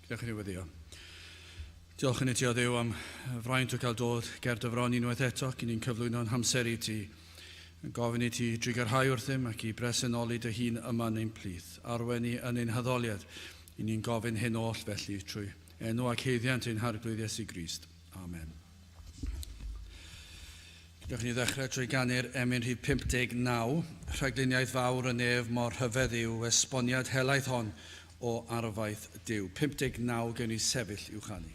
Gadewch i ni weddïo. Diolch i ti o Dduw am fraint o cael dod ger dy fron unwaith eto ac i ni'n cyflwyno'n hamser i ti. Yn gofyn i ti drugarhau wrthym ac i bresenoli dy hun yma yn ein plith. Arwain ni yn ein haddoliad. I ni'n gofyn hyn oll felly trwy enw ac haeddiant ein Harglwydd Iesu Grist. Amen. Gadewch i ni ddechrau trwy ganu'r emyn rhif 59, Rhagluniaeth fawr y nef mor rhyfedd yw esboniad helaeth hon o arfaeth Duw. 59, gewn ni sefyll i'w chanu.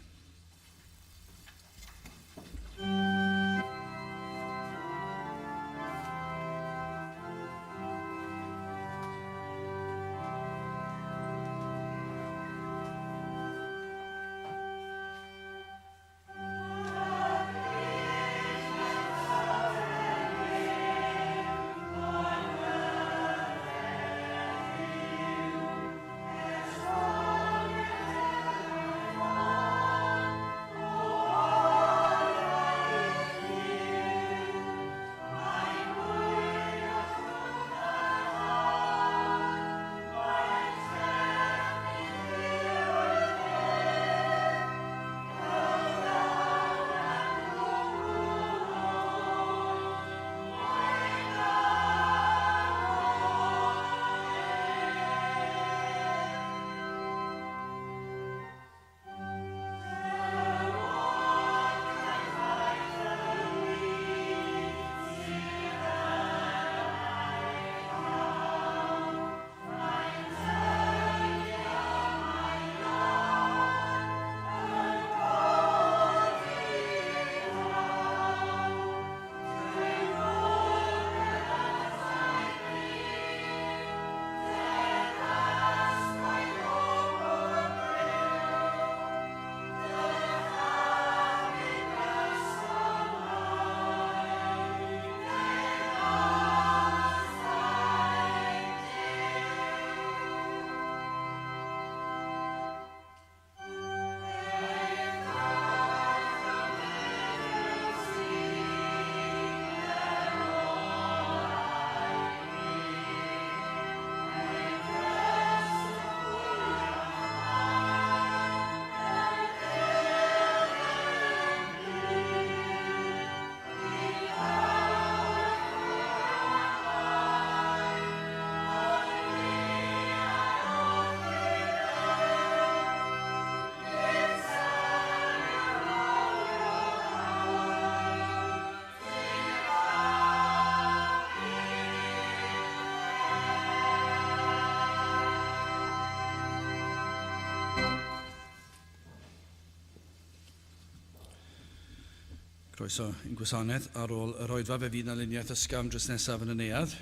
Croeso i'n gwasanaeth. Ar ôl yr oedfa fe fydd 'na luniaeth ysgafn drws nesaf yn y neuadd.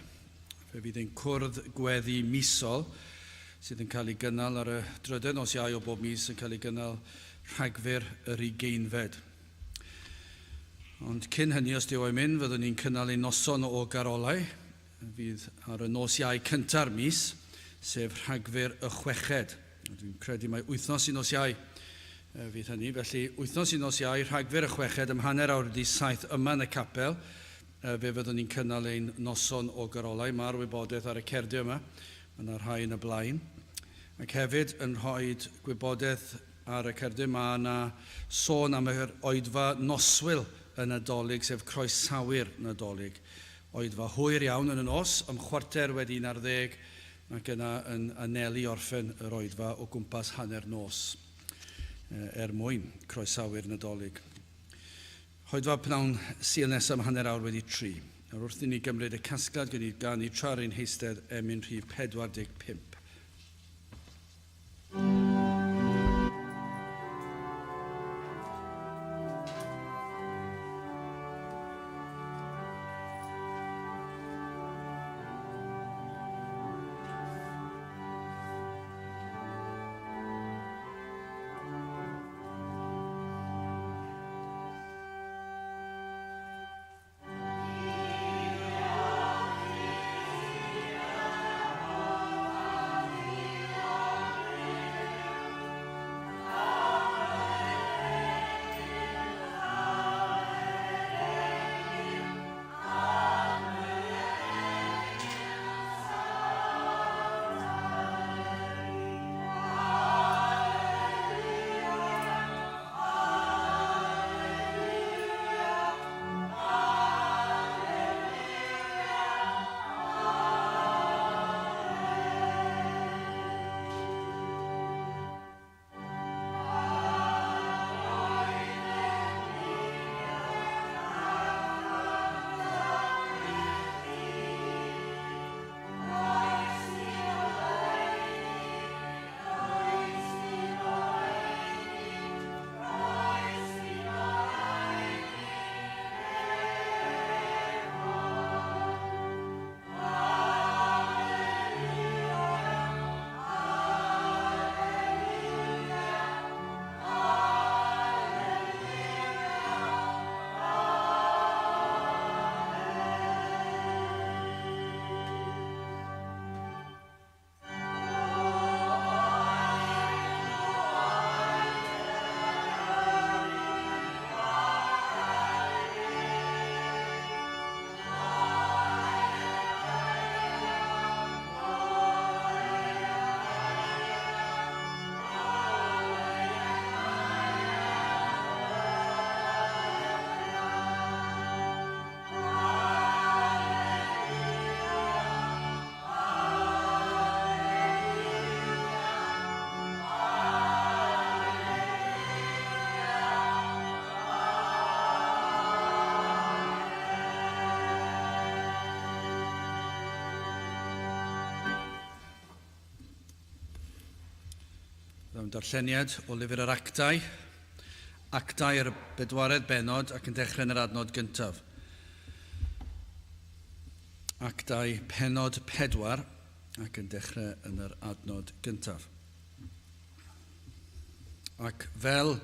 Fe fydd ein cwrdd gweddi misol sydd yn cael ei gynnal ar y drydedd nos Iau o bob mis yn cael ei gynnal Rhagfyr yr ugeinfed. Ond cyn hynny, os Duw o'i mynd, fyddwn ni'n cynnal ein noson o garolau. Fydd ar y nos Iau cynta'r mis, sef Rhagfyr y chweched. Dwi'n credu mai wythnos i nos Iau fydd hynny. Felly, wythnos i nos Iau, Rhagfyr y chweched, ym 7:30 yma yn y capel, fe fyddwn ni'n cynnal ein noson o garolau. Mae'r wybodaeth ar y cerdiau yma, mae yna rhai yn y blaen. Ac hefyd yn rhoi gwybodaeth ar y cerdyn, mae yna sôn am yr oedfa noswyl y Nadolig, sef croesawu'r Nadolig. Oedfa hwyr iawn yn y nos, am 11:15, ac yna yn anelu orffen yr oedfa o gwmpas hanner nos, er mwyn croesawu'r Nadolig. Oedfa pnawn Sul nesaf am 3:30. Nawr wrth i ni gymryd y casgliad, gewn ni ganu tra ar ein heistedd emyn rhif 45. Cawn darlleniad o lyfr yr Actau, Actau yr bedwaredd bennod ac yn dechrau yn yr adnod gyntaf. Actau pennod 4 ac yn dechrau yn yr adnod gyntaf. Ac fel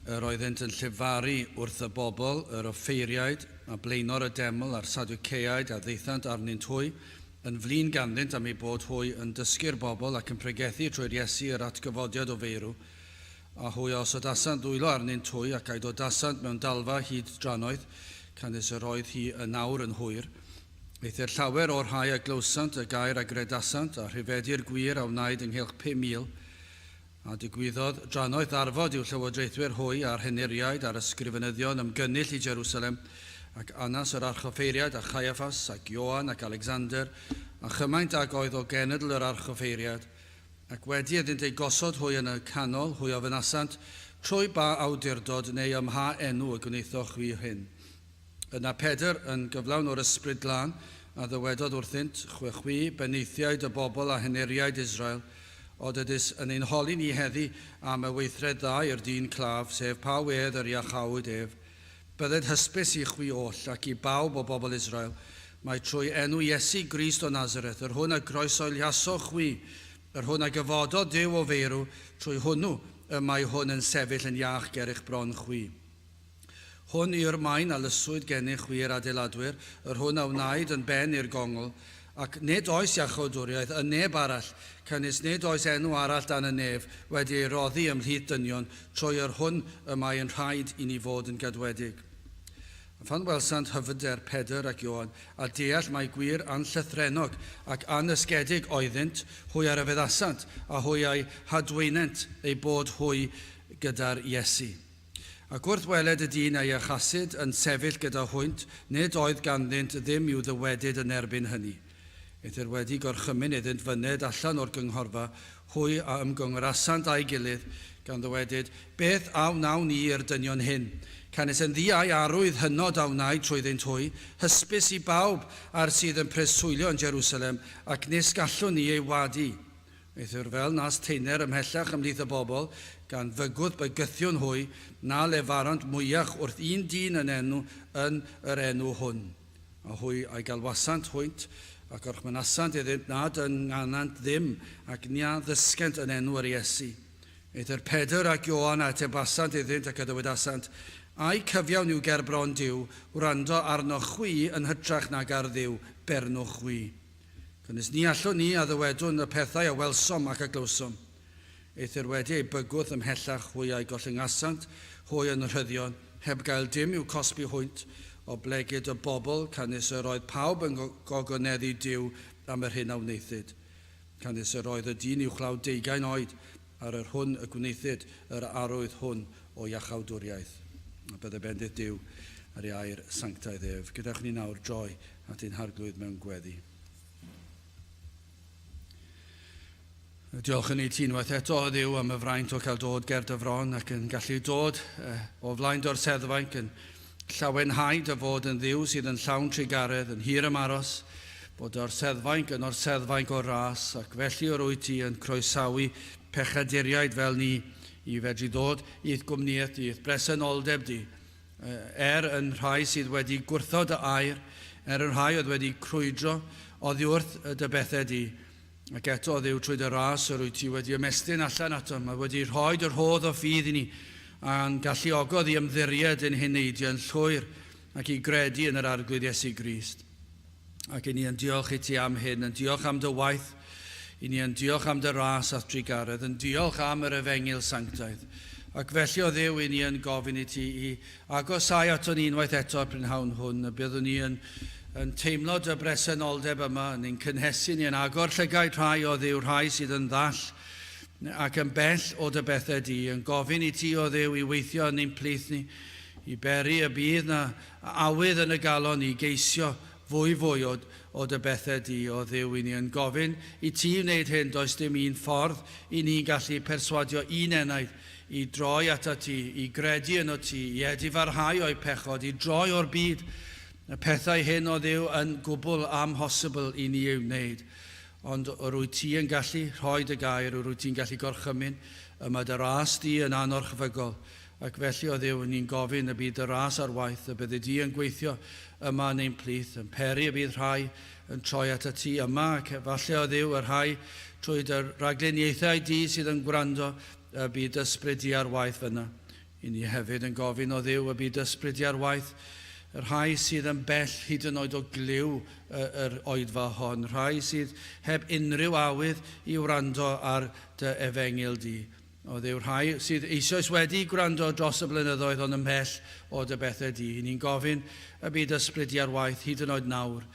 yr oeddynt yn llefaru wrth y bobl, yr offeiriaid, a blaenor y deml, a'r Sadwceaid a ddaethant arnynt hwy, yn flin ganddynt am eu bod hwy yn dysgu'r bobl ac yn pregethu trwy'r Iesu yr atgyfodiad o feirw, a hwy a osodasant ddwylo arnynt hwy, ac a'i dodasant mewn dalfa hyd drannoeth, canys yr oedd hi yn awr yn hwyr. Eithr llawer o'r rhai a glywsant y gair a gredasant, a rhyfedu'r gwir a wnaed ynghylch 5,000. A digwyddodd drannoeth ddarfod i'w llywodraethwyr hwy a'r henuriaid a'r ysgrifenyddion ymgynnull i Jerusalem, ac Annas yr archoffeiriad, a Chaiaffas, ac Ioan, ac Alexander, a chymaint ag oedd o genedl yr archoffeiriad. Ac wedi iddynt eu gosod hwy yn y canol, hwy ofynasant, Trwy ba awdurdod neu ym mha enw y gwnaethoch chwi hyn? Yna Pedr, yn gyflawn o'r Ysbryd Glân, a ddywedodd wrthynt, Chwe chwi, benaethiaid y bobl a henuriaid Israel, od ydys yn ein holi ni heddi am y weithred dda i'r dyn claf, sef pa wedd yr iachawyd ef, bydded hysbys i chwi oll, ac i bawb o bobl Israel, mai trwy enw Iesu Grist o Nazareth, yr hwn a groesoeliasoch chwi, yr hwn a gyfododd Duw o feirw, trwy hwnnw y mae hwn yn sefyll yn iach ger eich bron chwi. Hwn yw'r maen a lyswyd gennych chwi yr adeiladwyr, yr hwn a wnaed yn ben i'r gongl, ac nid oes iachawdwriaeth yn neb arall, canys nid oes enw arall dan y nef wedi ei roddi ymhlith dynion trwy yr hwn y mae yn rhaid i ni fod yn gadwedig. A phan welsant hyfyder Pedr ac Ioan, a deall mai gwir anllythrennog ac annysgedig oeddynt, hwy a ryfeddasant, a hwy a'i hadwaenent eu bod hwy gyda'r Iesu. Ac wrth weled y dyn a'i achasid yn sefyll gyda hwynt, nid oedd ganddynt ddim i'w ddywedyd yn erbyn hynny. Eithr wedi gorchymyn iddynt fyned allan o'r gynghorfa, hwy a ymgynghorasant â'i gilydd, gan ddywedyd, Beth a wnawn ni i'r dynion hyn? Canys yn ddiau arwydd hynod a wnaed trwyddynt hwy, hysbys i bawb a'r sydd yn preswylio yn Jerusalem, ac nis gallwn ni ei wadu. Eithr fel nas tener ymhellach ymhlith y bobl, gan fygwth bygythiwn hwy, na lefarant mwyach wrth un dyn yn enw yn yr enw hwn. A hwy a'i galwasant hwynt, a gorchmynasant iddynt nad ynganant ddim, ac ni a ddysgent yn enw yr Iesu. Eithr Pedr ac Ioan a atebasant iddynt ac a ddywedasant, Ai cyfiawn yw ger bron Duw wrando arnoch chwi yn hytrach nag ar Dduw, bernwch chwi. Canys ni allwn ni a ddywedwn y pethau a welsom ac a glywsom. Eithr wedi eu bygwth ymhellach hwy a'u gollyngasant hwy yn rhyddion, heb gael dim i'w cosbi hwynt, oblegid y bobl, canys yr oedd pawb yn gogoneddu Duw am yr hyn a wnaethid. Canys yr oedd y dyn uwchlaw deugain oed ar yr hwn y gwnaethid yr arwydd hwn o iachawdwriaeth. A bydde bendith Duw ar ei air sanctaidd ef. Gadewch ni nawr droi at ein Harglwydd mewn gweddi. Diolch yn i ti unwaith eto, o Dduw, am y fraint o cael dod ger dy fron ac yn gallu dod o flaen dy orseddfainc yn llawenhau dy fod yn Dduw sydd yn llawn trugaredd, yn hir ymaros, bod dy orseddfainc yn orseddfainc o ras, ac felly yr wyt ti yn croesawu pechaduriaid fel ni i fedru ddod i'th gwmnïaeth di, i'th bresenoldeb di, er yn rhai sydd wedi gwrthod dy air, er yn rhai oedd wedi crwydro oddi wrth dy bethau di, ac eto, o Dduw, trwy dy ras yr wyt ti wedi ymestyn allan atom, a wedi rhoi dy rhodd o ffydd i ni, a'n galluogodd i ymddiried yn heneidio yn llwyr ac i gredu yn yr Arglwydd Iesu Grist. Ac i ni yn diolch i ti am hyn, yn diolch am dy waith, i ni yn diolch am dy ras a'th drugaredd, yn diolch am yr efengyl sanctaidd. Ac felly, o Dduw, i ni yn gofyn i ti i agosáu ato ni unwaith eto y prynhawn hwn, y byddwn ni yn, yn teimlo dy bresenoldeb yma, yn ein cynhesu ni, yn agor llygaid rhai o Dduw, rhai sydd yn ddall ac yn bell o dy bethau di, yn gofyn i ti, o Dduw, i weithio yn ein plith ni, i beri y bydd na awydd yn y galon i geisio fwy fwy o, o dy bethau di, o Dduw, i ni yn gofyn i ti wneud hyn, does dim un ffordd i ni'n gallu perswadio un enaid i droi atat ti, i gredu ynot ti, i edifarhau o'u pechod, i droi o'r byd. Y pethau hyn, o Dduw, yn gwbl amhosibl i ni ei wneud. Ond yr wyt ti yn gallu rhoi dy gair, yr wyt ti'n gallu gorchymyn Y mae dy ras di yn anorchfygol, ac felly o Dduw, ni'n gofyn y bydd dy ras ar waith, y byddi di yn gweithio yma yn ein plith, yn peri y bydd rhai yn troi atat ti yma, ac efallai o Dduw, y rhai trwy dy ragluniaethau di sydd yn gwrando, y bydd ysbryd di ar waith fyna. I ni hefyd yn gofyn o Dduw y bydd ysbryd di ar waith y rhai sydd yn bell hyd yn oed o glyw yr oedfa hon, rhai sydd heb unrhyw awydd i wrando ar dy efengyl di. O Dduw, rhai sydd eisoes wedi gwrando dros y blynyddoedd ond ymhell o dy bethau di. I ni'n gofyn y bydd ysbryd di ar waith hyd yn oed nawr,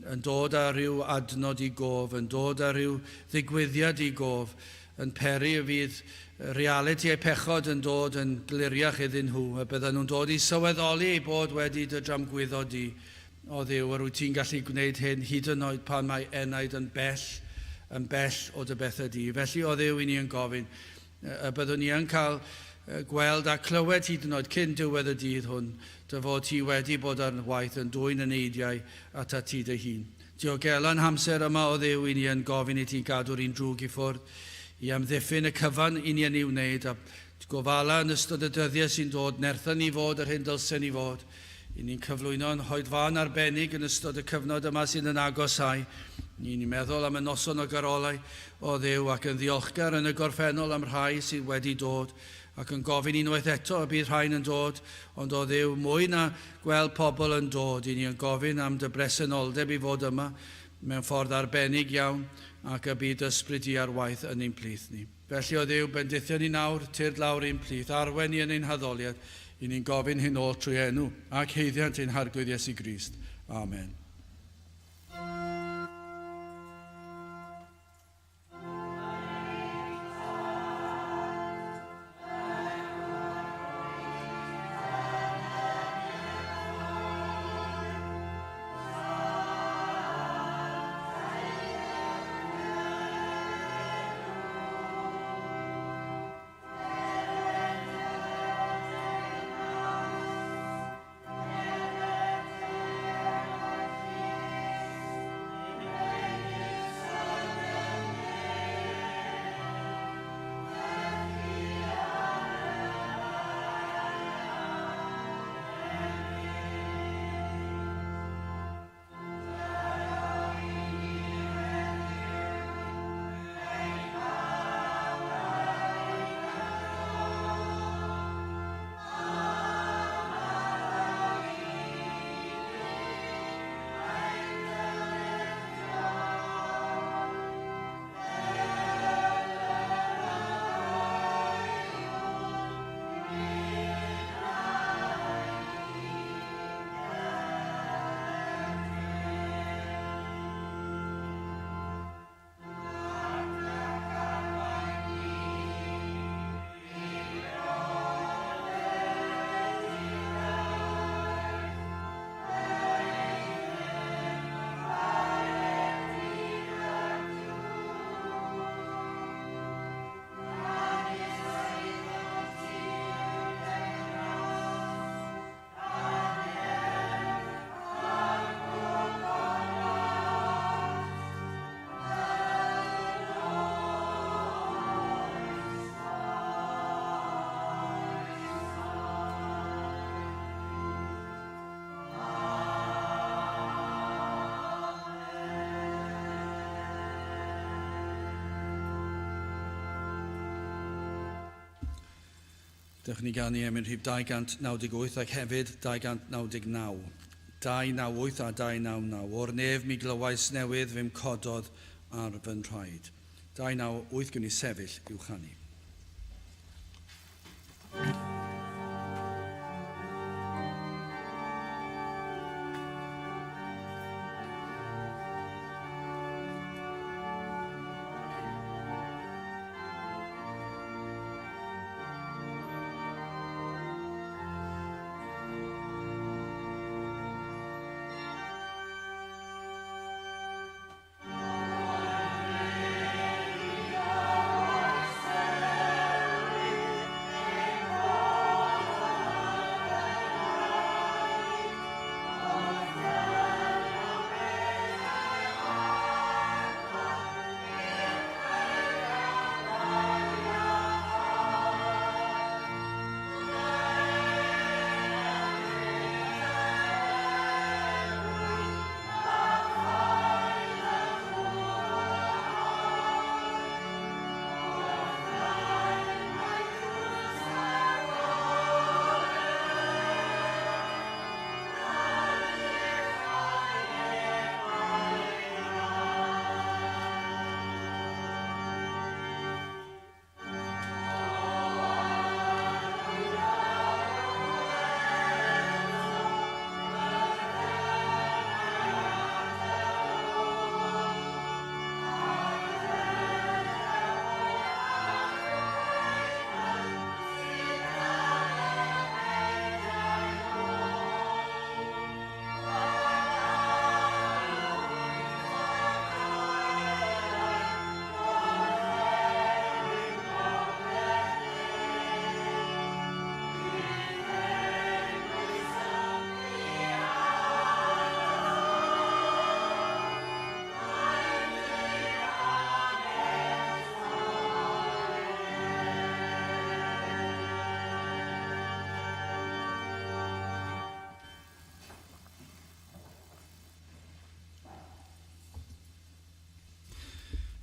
yn dod â rhyw adnod i gof, yn dod â rhyw ddigwyddiad i gof, yn peri y fydd realiti eu pechod yn dod yn gliriach iddyn nhw, y byddan nhw'n dod i sylweddoli eu bod wedi dy dramgwyddo di. O Dduw, yr wyt ti'n gallu gwneud hyn hyd yn oed pan mae enaid yn bell, yn bell o dy bethau di. Felly, o Dduw, i ni yn gofyn y byddwn ni yn cael gweld a clywed hyd yn oed cyn diwedd y dydd hwn, dy fod ti wedi bod ar waith yn dwyn y neidiau atat ti dy hun. Diogela'n hamser yma, o Dduw, i ni yn gofyn i ti gadw'r un drwg i ffwrdd, i amddiffyn y cyfan i ni yn ei wneud, a gofala yn ystod y dyddiau sy'n dod, nertha ni fod yr hyn dylsen ni fod. I ni'n cyflwyno yn hoedfa'n arbennig yn ystod y cyfnod yma sy'n yn agosáu. Ni'n meddwl am y noson o garolau, o Dduw, ac yn ddiolchgar yn y gorffennol am rhai sydd wedi dod, ac yn gofyn unwaith eto y bydd rhain yn dod, ond o Dduw, mwy na gweld pobl yn dod, i ni yn gofyn am dy bresenoldeb i fod yma mewn ffordd arbennig iawn, ac y bydd ysbryd di ar waith yn ein plith ni. Felly, o Dduw, bendithio ni nawr, tyrd lawr i'n plith, arwain ni yn ein haddoliad, i ni'n gofyn hyn oll trwy enw ac haeddiant ein Harglwydd Iesu Grist. Amen. Dewch ni ganu emyn rhif 298 ac hefyd 299. 298 a 299. O'r nef mi glywais newydd fe'm cododd ar fy nhraed. 298 gwn i sefyll i'w chanu.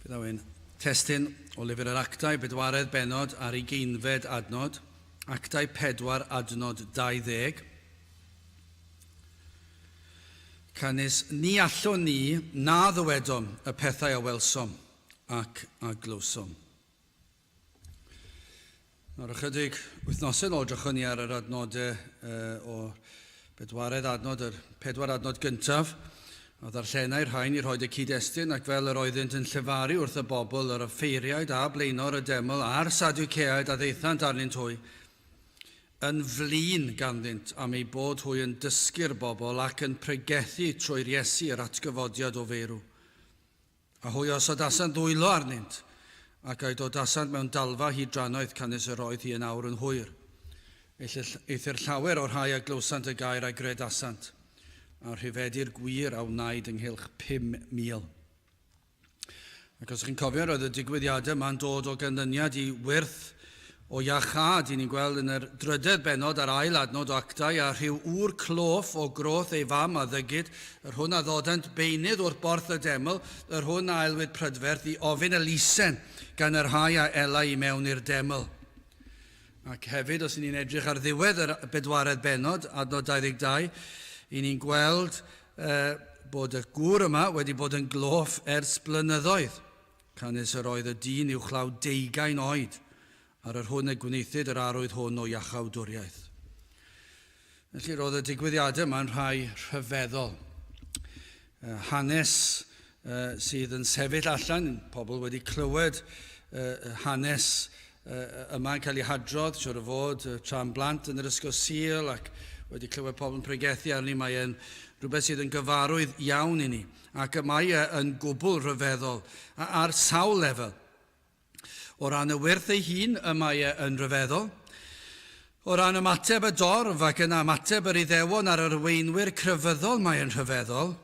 Bydd ein testun o lyfr yr Actau, bedwaredd bennod a'r ugeinfed adnod, Actau 4 adnod 20. Canys ni allwn ni na ddywedom y pethau a welsom ac a glywsom. Nawr ychydig wythnosau yn ôl drychwn ni ar yr adnodau o bedwaredd adnod, yr pedwar adnod gyntaf, a ddarllenai rhain i rhoi y cyd-destun, ac fel yr oeddynt yn llefaru wrth y bobl, yr offeiriaid a blaenor y deml a'r Sadwceaid a ddaethant arnynt hwy, yn flin ganddynt am eu bod hwy yn dysgu'r bobl ac yn pregethu trwy'r Iesu yr atgyfodiad o feirw. A hwy a osodasant ddwylo arnynt, ac a'u dodasant mewn dalfa hyd drannoeth, canys yr oedd hi yn awr yn hwyr. Eithr llawer o'r rhai a glywsant y gair a gredasant, a rhyfedu'r gwir a wnaed ynghylch 5,000. Ac os chi'n cofio, roedd y digwyddiadau yma'n dod o ganlyniad i wyrth o iachâd, i ni'n gweld yn yr drydedd bennod a'r ail adnod o Actau, a rhyw ŵr cloff o groth ei fam a ddygid, yr hwn a ddodent beunydd wrth borth y deml, yr hwn a aelwyd prydferth, i ofyn elusen gan y rhai a elai i mewn i'r deml. Ac hefyd, os i ni'n edrych ar ddiwedd yr bedwaredd bennod, adnod 22, i ni'n gweld bod y gŵr yma wedi bod yn gloff ers blynyddoedd. Canys yr oedd y dyn uwchlaw deugain oed, ar yr hwn y gwnaethid yr arwydd hwn o iachawdwriaeth. Felly roedd y digwyddiadau yma'n rhai rhyfeddol. Hanes sydd yn sefyll allan, pobl wedi clywed hanes yma'n cael ei hadrodd, siwr o fod, tra'n blant yn yr ysgol Sul ac wedi clywed pobl yn pregethu arni, mae e'n rhywbeth sydd yn gyfarwydd iawn i ni. Ac y mae e yn gwbl rhyfeddol ar sawl lefel. O ran y wyrth ei hun, y mae e yn rhyfeddol. O ran ymateb y dorf ac yna ymateb yr Iddewon a'r arweinwyr crefyddol, mae e'n rhyfeddol.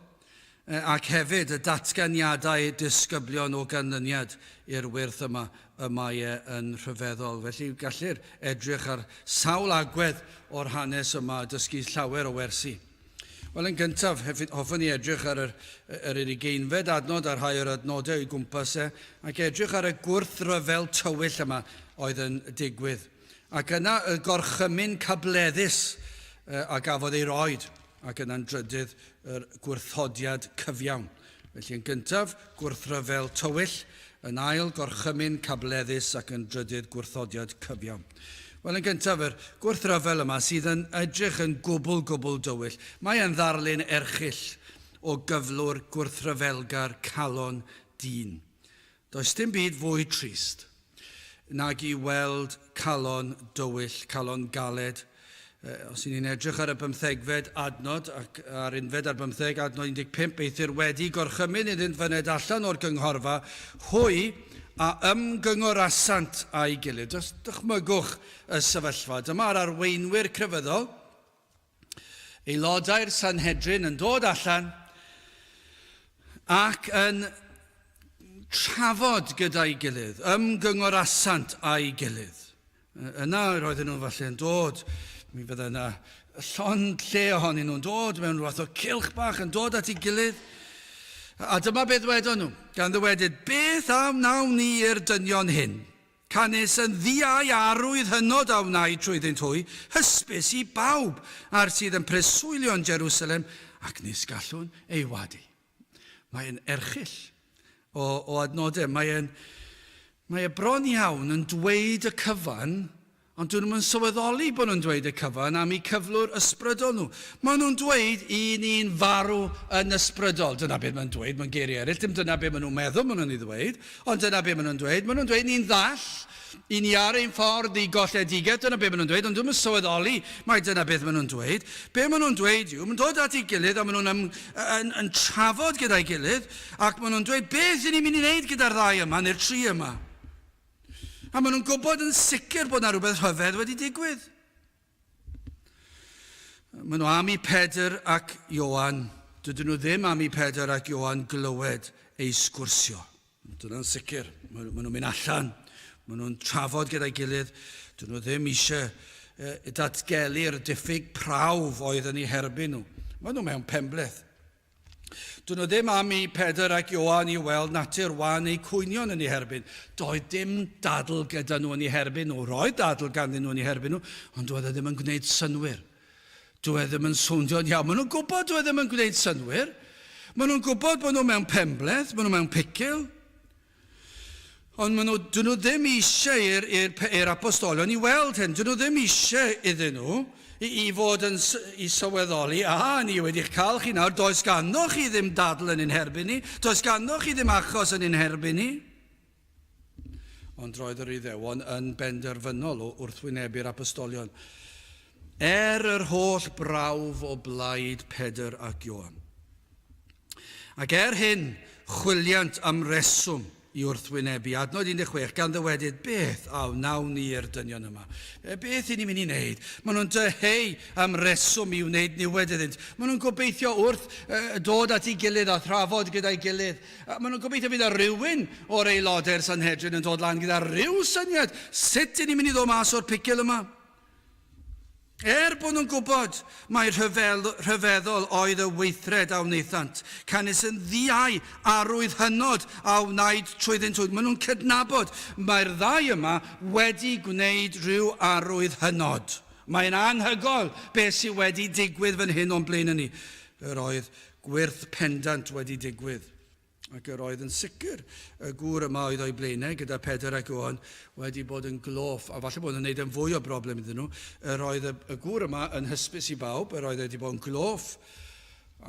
Ac hefyd y datganiadau disgyblion o ganlyniad i'r wyrth yma, y mae e yn rhyfeddol. Felly gallir edrych ar sawl agwedd o'r hanes yma a dysgu llawer o wersi. Wel, yn gyntaf, hoffwn i edrych ar yr, yr ugeinfed adnod a rhai o'r adnodau o'i gwmpas e, ac edrych ar y gwrthryfel tywyll yma oedd yn digwydd. Ac yna y gorchymyn cableddus a gafodd ei roed, ac yna'n drydydd yr gwrthodiad cyfiawn. Felly yn gyntaf, gwrthryfel tywyll, yn ail, gorchymyn cableddus ac yn drydydd, gwrthodiad cyfiawn. Wel, yn gyntaf, yr gwrthryfel yma sydd yn edrych yn gwbl, gwbl dywyll. Mae e'n ddarlun erchyll o gyflwr gwrthryfelgar calon dyn. Does dim byd fwy trist nag i weld calon dywyll, calon galed. Os y'n ni'n edrych ar y bymthegfed adnod ac ar unfed ar bymtheg adnod 15, eithr wedi gorchymyn iddynt fyned allan o'r gynghorfa, hwy a ymgyngorasant â'i gilydd. Just dychmygwch y sefyllfa. Dyma'r arweinwyr crefyddol, aelodau'r Sanhedrin yn dod allan ac yn trafod gyda'i gilydd, ymgyngorasant â'i gilydd. Yna roedden nhw falle yn dod, mi fydde yna llond lle ohonyn nhw'n dod mewn rhywbeth o cylch bach yn dod at ei gilydd. A dyma beth ddwedon nhw, gan ddywedyd, beth a wnawn ni i'r dynion hyn? Canys yn ddiau arwydd hynod a wnaed trwyddynt hwy, hysbys i bawb a'r sydd yn preswylio yn Jerusalem, ac nis gallwn ei wadu. Mae'n erchyll o, o adnodau. Mae'n, mae e bron iawn yn dweud y cyfan, ond dyn nhw'n sylweddoli bod nhw'n dweud y cyfan am eu cyflwr ysbrydol nhw. Maen nhw'n dweud i ni'n farw yn ysbrydol. Dyna beth maen dweud mewn geiriau eraill. Dim dyna beth maen nhw'n meddwl maen nhw'n ei ddweud, ond dyna beth maen nhw'n dweud. Maen nhw'n dweud ni'n ddall, I ni ar ein ffordd i golledigaeth, dyna be maen nhw'n dweud, ond dwi'm yn sylweddoli mai dyna beth maen nhw'n dweud. Be maen nhw'n dweud yw, maen nhw'n dod at ei gilydd a maen nhw'n ym, yn, yn trafod gyda'i gilydd, ac maen nhw'n dweud, beth y'n ni'n mynd i wneud gyda'r ddau yma, neu'r tri yma? A maen nhw'n gwybod yn sicr bod yna rhywbeth rhyfedd wedi digwydd. Maen nhw am i Pedr ac Ioan. Dydyn nhw ddim am i Pedr ac Ioan glywed eu sgwrsio. Dyna'n sicr. Maen nhw'n mynd allan, maen nhw'n trafod gyda'i gilydd. Dyn nhw ddim eisiau datgelu'r diffyg prawf oedd yn eu herbyn nhw. Maen nhw mewn penbleth. Dyn nhw ddim am i Pedr ac Ioan i weld natur wan eu cwynion yn eu herbyn. Doedd dim dadl gyda nhw yn eu herbyn nhw. Roedd dadl ganddyn nhw yn eu herbyn nhw, ond doedd e ddim yn gwneud synnwyr. Dyw e ddim yn sowndio'n iawn. Maen nhw'n gwybod dyw e ddim yn gwneud synnwyr. Maen nhw'n gwybod bod nhw mewn penbleth, maen nhw mewn picil. Ond maen nhw, dyn nhw ddim eisiau i'r, i'r, i'r apostolion i weld hyn. Dyn nhw ddim eisiau iddyn nhw i, i fod yn, i sylweddoli, a, ni wedi'ch cael chi nawr, does ganddo chi ddim dadl yn ein herbyn ni, does ganddo chi ddim achos yn ein herbyn ni. Ond roedd yr Iddewon yn benderfynol o wrthwynebu'r apostolion, er yr holl brawf o blaid Pedr ac Ioan. Ac er hyn, chwiliant am reswm i wrthwynebu. Adnod 16, gan ddywedyd, beth a wnawn ni i'r dynion yma? E, beth i ni'n mynd i wneud? Maen nhw'n dyheu am reswm i wneud niwed iddynt. Maen nhw'n gobeithio wrth uh, dod at ei gilydd a thrafod gyda'i gilydd. Maen nhw'n gobeithio fydd rhywun o'r aelodau'r Sanhedrin yn dod lan gyda rhyw syniad. Sut i ni'n mynd i ddod mas o'r picil yma? Er bod nhw'n gwybod mai rhyfel, rhyfeddol oedd y weithred a wnaethant, canys yn ddiau arwydd hynod a wnaed trwyddynt hwy. Maen nhw'n cydnabod mae'r ddau yma wedi gwneud rhyw arwydd hynod. Mae'n anhygoel beth sydd wedi digwydd fan hyn o'n blaen ni. Yr oedd gwyrth pendant wedi digwydd. Ac yr oedd yn sicr y gŵr yma oedd o'i blaenau gyda Pedr ac Ioan wedi bod yn gloff, a falle bod yn gwneud yn fwy o broblem iddyn nhw. Yr oedd y, y gŵr yma yn hysbys i bawb, yr oedd wedi bod yn gloff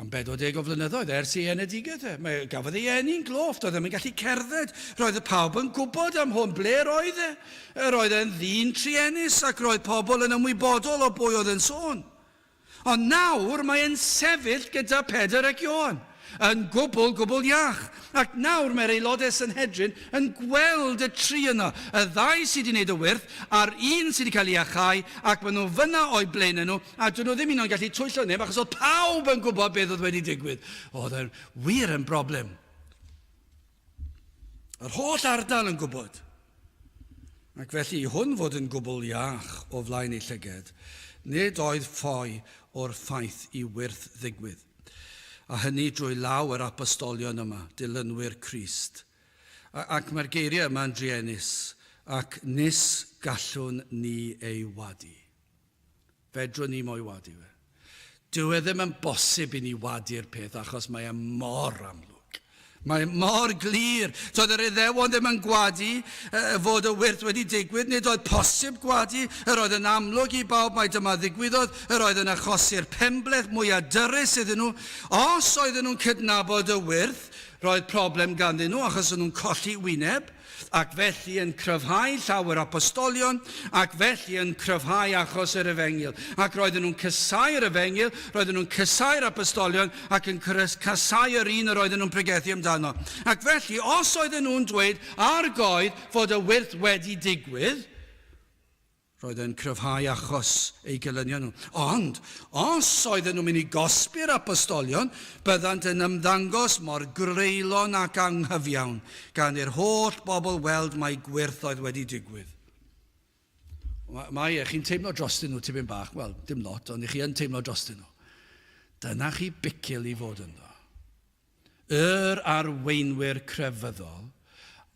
am 40 o flynyddoedd ers ei enedigaeth e. Mae, gafodd ei eni'n gloff, doedd ddim yn gallu cerdded. Roedd y pawb yn gwybod am hwn, ble roedd e. Yr oedd e'n ddyn truenus ac roedd pobl yn ymwybodol o bwy oedd yn sôn. Ond nawr mae e'n sefyll gyda Pedr ac Ioan, yn gwbl, gwbl iach. Ac nawr mae'r aelodau Sanhedrin yn gweld y tri yno, y ddau sydd wedi gwneud y wyrth, a'r un sydd wedi cael ei iachau, ac maen nhw fyna o'u blaenau nhw, a dyn nhw ddim un o'n gallu twyllo neb, achos oedd pawb yn gwybod beth oedd wedi digwydd. Oedd e'n wir yn broblem. Yr holl ardal yn gwybod. Ac felly i hwn fod yn gwbl iach o flaen ei llyged, nid oedd ffoi o'r ffaith i wyrth ddigwydd. A hynny drwy law yr apostolion yma, dilynwyr Crist. Ac mae'r geiriau yma'n druenus, ac nis gallwn ni ei wadu. Fedrwn ni mo'i wadu fe. Dyw e ddim yn bosib i ni wadu'r peth achos mae e mor amlwg. Mae mor glir. Doedd yr Iddewon ddim yn gwadu fod y wyrth wedi digwydd. Nid oedd posib gwadu. Yr oedd yn amlwg i bawb mai dyma ddigwyddodd. Yr oedd yn achosi'r penbleth mwyaf dyrys iddyn nhw. Os oedden nhw'n cydnabod y wyrth, roedd problem ganddyn nhw achos o'n nhw'n colli wyneb. ac felly yn cryfhau llawer apostolion, ac felly yn cryfhau achos yr efengyl. Ac roedden nhw'n casáu'r efengyl, roedden nhw'n casáu'r apostolion, ac yn casáu yr un yr oedden nhw'n pregethu amdano. Ac felly, os oedden nhw'n dweud ar goedd fod y wyrth wedi digwydd, Roedd e'n cryfhau achos eu gelynion nhw. Ond, os oedden nhw'n mynd i gosbi'r apostolion, byddant yn ymddangos mor greulon ac anghyfiawn, gan i'r holl bobl weld mai gwyrth oedd wedi digwydd. Mae, e, chi'n teimlo drostyn nhw tipyn bach, wel, dim lot, ond chi yn teimlo drostyn nhw. Dyna chi bicil i fod ynddo. Yr arweinwyr crefyddol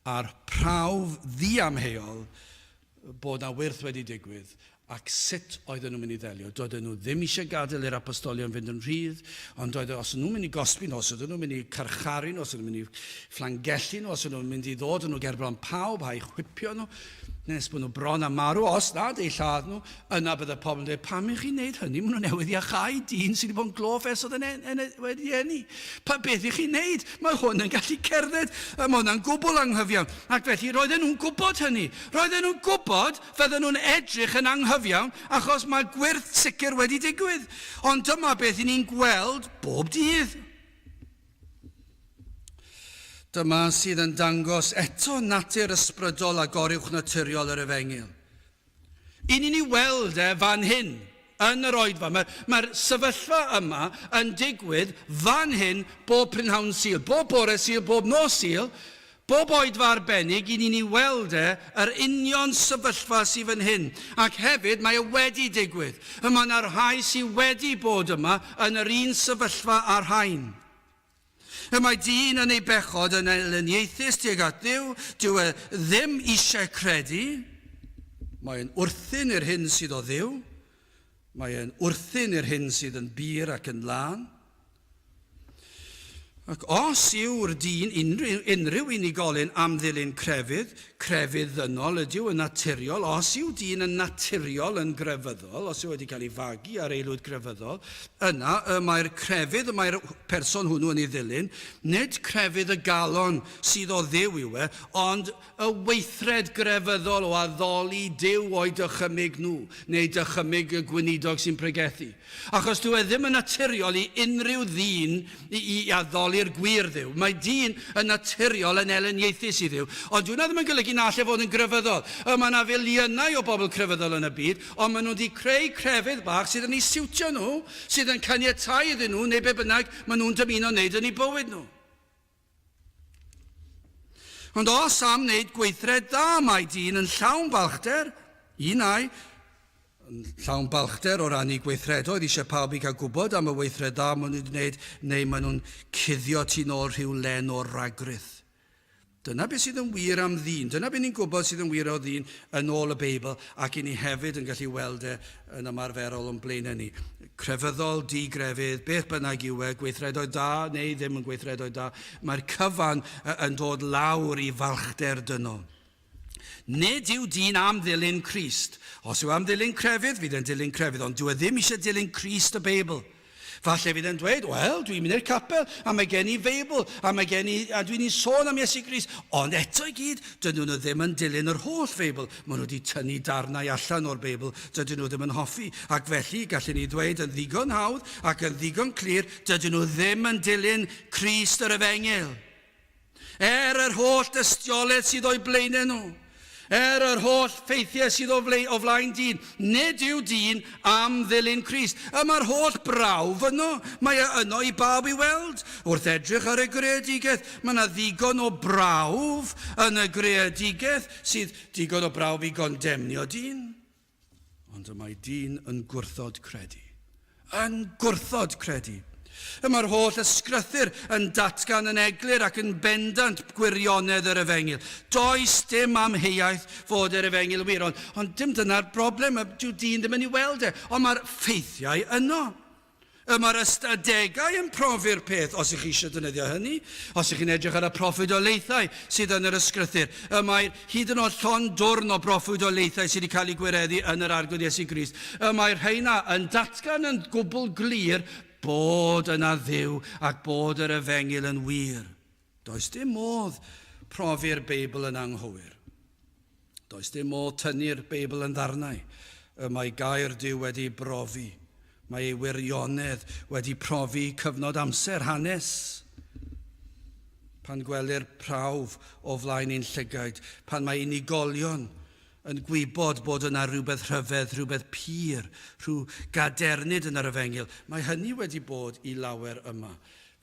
a'r prawf ddiamheuol bod 'na wyrth wedi digwydd ac sut oedden nhw'n mynd i ddelio. Doedden nhw ddim eisiau gadael i'r apostolion fynd yn rhydd, ond doedd os nhw'n mynd i gosbi nhw, os oedden nhw'n mynd i carcharu nhw, os oedden nhw'n mynd i fflangellu nhw, os oedden nhw'n mynd i ddod â nhw gerbron pawb a'i chwipio nhw, nes bod nhw bron â marw, os nad eu lladd nhw, Yna bydde pobl yn dweud, pam i chi'n neud hynny? Maen nhw newydd iachau dyn sydd wedi bod yn gloff ers oedd yn en, en, wedi eni. Pa beth i chi'n neud? Mae hwn yn gallu cerdded. Mae hwnna'n gwbl anghyfiawn. Ac felly roedden nhw'n gwybod hynny. Roedden nhw'n gwybod fydden nhw'n edrych yn anghyfiawn achos mae gwyrth sicr wedi digwydd. Ond dyma beth i ni'n gweld bob dydd. Dyma sydd yn dangos eto natur ysbrydol a goruwchnaturiol yr efengyl. I ni'n ei weld e fan hyn, yn yr oedfa. Mae'r mae sefyllfa yma yn digwydd fan hyn bob prynhawn Sul, bob bore Sul, bob nos Sul, bob oedfa arbennig, i ni'n ei weld e, yr union sefyllfa sydd fan hyn. Ac hefyd, mae e wedi digwydd. Y mae yna rhai sydd wedi bod yma yn yr un sefyllfa â'r rhain. Y mae dyn yn ei bechod yn elyniaethus tuag at Dduw, dyw e ddim eisiau credu. Mae'n wrthun i'r hyn sydd o Dduw. Mae e'n wrthun i'r hyn sydd yn bur ac yn lân. Ac os yw'r dyn unrhyw, unrhyw unigolyn am ddilyn crefydd, crefydd ddynol ydyw yn naturiol, os yw dyn yn naturiol yn grefyddol, os yw wedi cael ei fagu ar aelwyd grefyddol, yna y mae'r crefydd y mae'r person hwnnw yn ei ddilyn, nid crefydd y galon sydd o Dduw yw e, ond y weithred grefyddol o addoli Duw o'u dychymyg nhw, neu dychymyg y gweinidog sy'n pregethu. Achos dyw e ddim yn naturiol i unrhyw ddyn i, i addoli'r gwir Dduw. Mae dyn yn naturiol yn elyniaethus i Dduw, ond dyw hwnna ddim yn golygu na all e fod yn grefyddol. Y mae yna filiynau o bobl crefyddol yn y byd, ond maen nhw wedi creu crefydd bach sydd yn eu siwtio nhw, sydd yn caniatáu iddyn nhw wneud be bynnag maen nhw'n dymuno wneud yn eu bywyd nhw. Ond os am wneud gweithred dda mae dyn yn llawn balchder, un ai, yn llawn balchder o ran eu gweithredoedd, eisiau pawb i gael gwybod am y weithred dda maen nhw wedi gwneud, neu maen nhw'n cuddio tu nôl rhyw len o ragrith. Dyna beth sydd yn wir am ddyn. Dyna beth ni'n gwybod sydd yn wir o ddyn yn ôl y Beibl, ac i ni hefyd yn gallu weld e yn ymarferol o'n blaenau ni. Crefyddol, di-grefydd, beth bynnag yw e, gweithredoedd da neu ddim yn gweithredoedd da, mae'r cyfan yn dod lawr i falchder dynol. Nid yw dyn am ddilyn Crist. Os yw am ddilyn crefydd, fydd e'n dilyn crefydd, ond dyw e ddim eisiau dilyn Crist y Beibl. Falle fydd e'n dweud, wel, dwi'n mynd i'r capel, a mae gen i Feibl, a mae gen i, a dwi'n i'n sôn am Iesu Grist. Ond eto i gyd, dydyn nhw ddim yn dilyn yr holl Feibl. Maen nhw wedi tynnu darnau allan o'r Beibl dydyn nhw ddim yn hoffi. Ac felly, gallen ni ddweud yn ddigon hawdd ac yn ddigon clir, dydyn nhw ddim yn dilyn Crist yr Efengyl. Er yr holl dystiolaeth sydd o'u blaenau nhw, er yr holl ffeithiau sydd o, fle, o flaen dyn, nid yw dyn am ddilyn Crist. Y mae'r holl brawf yno, mae e yno i bawb i weld. Wrth edrych ar y greadigaeth, mae yna ddigon o brawf yn y greadigaeth sydd digon o brawf i gondemnio dyn. Ond y mae dyn yn gwrthod credu. Yn gwrthod credu. Y mae'r holl ysgrythur yn datgan yn eglur ac yn bendant gwirionedd yr efengyl. Does dim amheuaeth fod yr efengyl wir, ond, ond dim dyna'r broblem, dyw dyn ddim yn ei weld e, ond mae'r ffeithiau yno. Y mae'r ystadegau yn profi'r peth, os ych chi eisiau defnyddio hynny, os ych chi'n edrych ar y proffwydoliaethau sydd yn yr Ysgrythur. Y mae hyd yn oed llond dwrn o broffwydoliaethau sydd wedi cael eu gwireddu yn yr Arglwydd Iesu Grist. Y mae'r rheina yn datgan yn gwbl glir bod yna Dduw ac bod yr Efengyl yn wir. Does dim modd profi'r Beibl yn anghywir. Does dim modd tynnu'r Beibl yn ddarnau. Y mae gair Duw wedi brofi. Mae ei wirionedd wedi profi cyfnod amser, hanes. Pan gwelir prawf o flaen ein llygaid, pan mae unigolion yn gwybod bod yna rhywbeth rhyfedd, rhywbeth pur, rhyw gadernid yn yr efengyl, mae hynny wedi bod i lawer yma.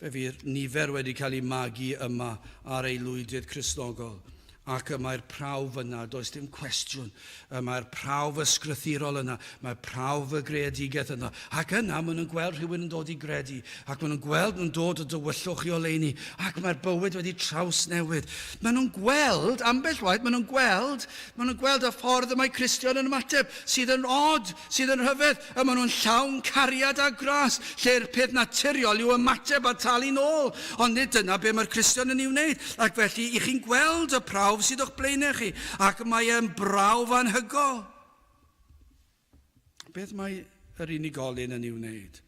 Fe fydd nifer wedi cael eu magu yma ar aelwydydd Cristnogol, ac y mae'r prawf yna, does dim cwestiwn. Y mae'r prawf ysgrythurol yna, mae prawf y greadigaeth yna. Ac yna maen nhw'n gweld rhywun yn dod i gredu, ac maen nhw'n gweld nhw'n dod o dywyllwch i oleuni, ac mae'r bywyd wedi trawsnewid. Maen nhw'n gweld, ambell waith, maen nhw'n gweld, maen nhw'n gweld y ffordd y mae Cristion yn ymateb, sydd yn od, sydd yn rhyfedd, y maen nhw'n llawn cariad a gras, lle'r peth naturiol yw ymateb a talu'n ôl. Ond nid dyna be mae'r Cristion yn ei wneud. Ac felly, i chi'n gweld y prawf sydd o'ch blaenau chi, ac mae e'n brawf anhygoel. Beth mae yr unigolyn yn ei wneud?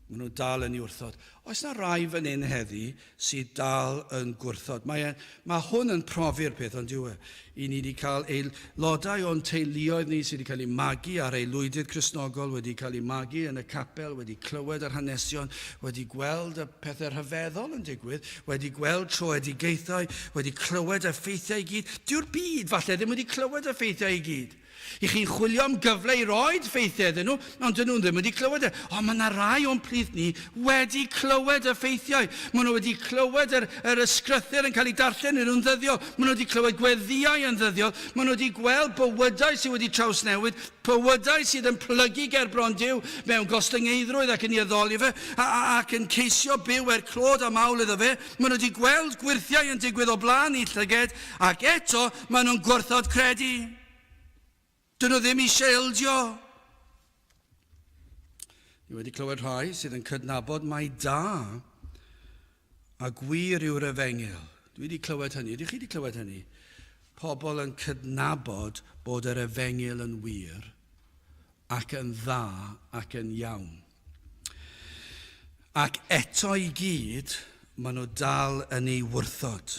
Maen nhw dal yn ei wrthod. Oes na rai fan hyn heddi sydd dal yn gwrthod? Mae, e, mae hwn yn profi'r peth, ond yw e? I ni wedi cael aelodau o'n teuluoedd ni sydd wedi cael eu magu ar aelwydydd Cristnogol, wedi cael eu magu yn y capel, wedi clywed yr hanesion, wedi gweld y pethau rhyfeddol yn digwydd, wedi gweld troedigaethau, wedi clywed y ffeithiau i gyd. Dyw'r byd falle ddim wedi clywed y ffeithiau i gyd. I chi'n chwilio am gyfle i roed ffeithiau iddyn nhw, ond dyn nhw ddim wedi clywed e. Ond mae yna rai o'n plith ni wedi clywed y ffeithiau. Maen nhw wedi clywed yr, yr ysgrythur yn cael ei darllen iddyn nhw'n ddyddiol. Maen nhw wedi clywed gweddïau yn ddyddiol. Maen nhw wedi gweld bywydau sydd wedi trawsnewid, bywydau sydd yn plygu ger bron Duw mewn gostyngeiddrwydd ac yn ei addoli fe, a, a, ac yn ceisio byw er clod a mawl iddo fe. Maen nhw wedi gweld gwyrthiau yn digwydd o blaen eu llyged, ac eto maen nhw'n gwrthod credu. Dyn nhw ddim eisiau ildio. Ni wedi clywed rhai sydd yn cydnabod mai da a gwir yw'r efengyl. Dwi wedi clywed hynny. Ydych chi wedi clywed hynny? Pobl yn cydnabod bod yr efengyl yn wir ac yn dda ac yn iawn. Ac eto i gyd, maen nhw dal yn ei wrthod.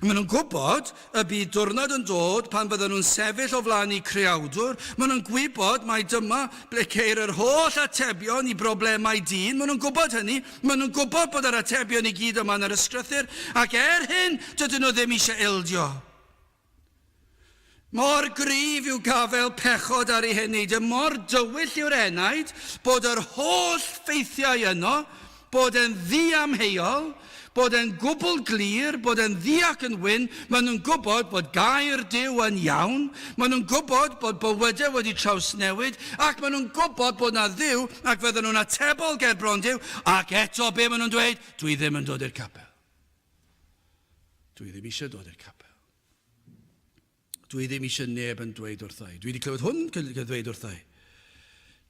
Maen nhw'n gwybod y bydd diwrnod yn dod pan fydden nhw'n sefyll o flaen eu Creawdwr. Maen nhw'n gwybod mai dyma ble ceir yr holl atebion i broblemau dyn. Maen nhw'n gwybod hynny. Maen nhw'n gwybod bod yr atebion i gyd yma yn yr Ysgrythur. Ac er hyn, dydyn nhw ddim eisiau ildio. Mor gryf yw gafael pechod ar ei heneid, mor dywyll yw'r enaid, bod yr holl ffeithiau yno, bod e'n ddiamheuol, bod e'n gwbl glir, bod e'n ddu ac yn wyn, maen nhw'n gwybod bod gair Duw yn iawn, maen nhw'n gwybod bod bywydau wedi trawsnewid, ac maen nhw'n gwybod bod 'na Dduw, ac fydden nhw'n atebol ger bron Duw, ac eto be maen nhw'n dweud? Dwi ddim yn dod i'r capel. Dwi ddim eisiau dod i'r capel. Dwi ddim eisiau neb yn dweud wrtha i. Dwi wedi clywed hwn yn dweud wrtha i.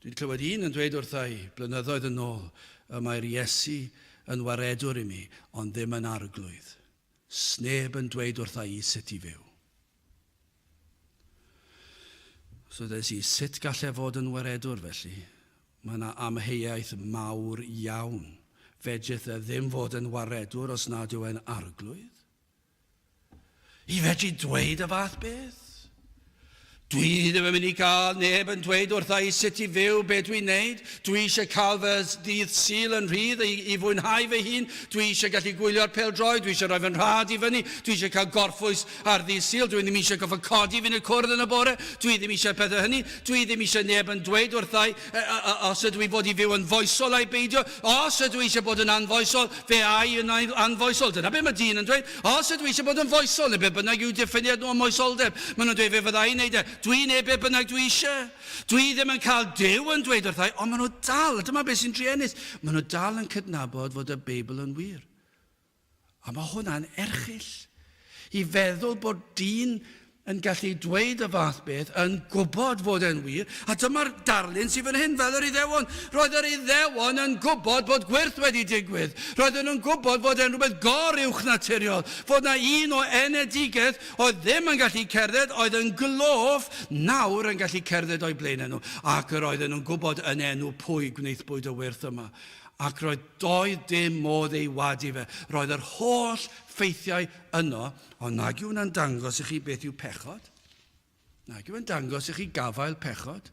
Dwi wedi clywed un yn dweud wrtha i blynyddoedd yn ôl, y mae'r Iesu yn waredwr i mi, ond ddim yn arglwydd. Sneb yn dweud wrtha i sut i fyw. So ddes i, sut gall e fod yn waredwr felly? Mae yna amheuaeth mawr iawn. Fedrith e ddim fod yn waredwr os nad yw e'n arglwydd. I fedru dweud y fath beth? Dwi ddim yn mynd i gael neb yn dweud wrtha i sut i fyw, be dwi'n neud. Dwi eisiau cael fy ddydd Sul yn rhydd i, i fwynhau fy hun. Dwi eisiau gallu gwylio'r pêl-droed, dwi eisiau rhoi fy nrhad i fyny, dwi eisiau cael gorffwys ar ddydd Sul, dwi ddim eisiau gorfod codi fynd i'r cwrdd yn y bore, dwi ddim eisiau pethau hynny, dwi ddim eisiau neb yn dweud wrtha i os ydw i fod i fyw yn foesol ai beidio, os ydw i eisiau bod yn anfoesol, fe a i yn anfoesol. Dyna be mae dyn yn dweud. Os ydw i eisiau bod yn foesol, neu be bynnag yw diffiniad nhw o moesoldeb, maen nhw'n dweud fe fydda i'n neud e. Dwi'n neud be bynnag dwi eisiau. Dwi ddim yn cael Duw yn dweud wrtha i, ond maen nhw dal, a dyma beth sy'n druenus, maen nhw dal yn cydnabod fod y Beibl yn wir. A mae hwnna'n erchyll. I feddwl bod dyn yn gallu dweud y fath beth, yn gwybod fod e'n wir, a dyma'r darlun sydd fan hyn, fel yr Iddewon. Roedd yr Iddewon yn gwybod bod gwyrth wedi digwydd. Roedden nhw'n gwybod fod e'n rhywbeth gor-uwchnaturiol, fod na un o enedigaeth oedd ddim yn gallu cerdded, oedd yn gloff, nawr yn gallu cerdded o'u blaenau nhw. Ac yr oedden nhw'n gwybod yn enw pwy gwnaethpwyd y wyrth yma. Ac roedd doedd dim modd ei wadu fe. Roedd yr holl ffeithiau yno, ond nag yw hwnna'n dangos i chi beth yw pechod? Nag yw e'n dangos i chi gafael pechod?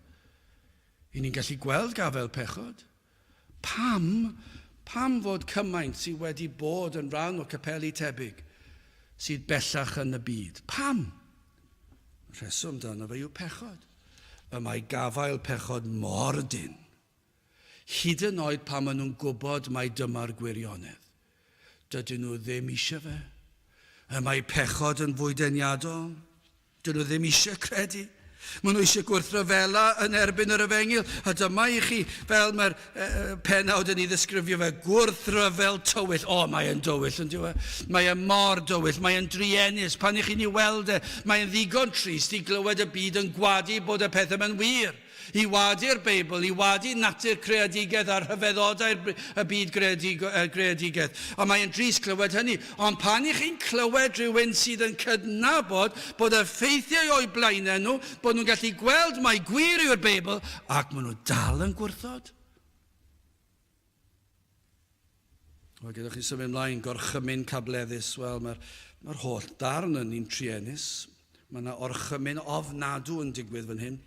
I ni'n gallu gweld gafael pechod. Pam, pam fod cymaint sydd wedi bod yn rhan o capeli tebyg sydd bellach yn y byd? Pam? Rheswm dan fe yw pechod. Y mae gafael pechod mor dynn. Hyd yn oed pan maen nhw'n gwybod mai dyma'r gwirionedd, dydyn nhw ddim eisiau fe. Y mae pechod yn fwy deniadol. Dyn nhw ddim eisiau credu. Maen nhw eisiau gwrthryfela yn erbyn yr efengyl. A dyma i chi, fel mae'r e, penawd yn ei ddisgrifio fe, gwrthryfel tywyll. O, mae e'n dywyll, yn dyw e? Mae e mor dywyll, mae e'n druenus. Pan i chi'n ei weld e, mae e'n ddigon trist i glywed y byd yn gwadu bod y pethau yma'n wir. I wadu'r Beibl, i wadu natur creadigaeth a rhyfeddodau'r y byd greadigaeth. A mae'n drist clywed hynny. Ond pan i chi'n clywed rhywun sydd yn cydnabod bod y ffeithiau o'u blaenau nhw, bod nhw'n gallu gweld mai gwir yw'r Beibl, ac maen nhw dal yn gwrthod. Wel, gyda chi symud ymlaen, gorchymyn cableddus, wel, mae'r mae holl darn yn un truenus. Mae yna orchymyn ofnadw yn digwydd fan hyn.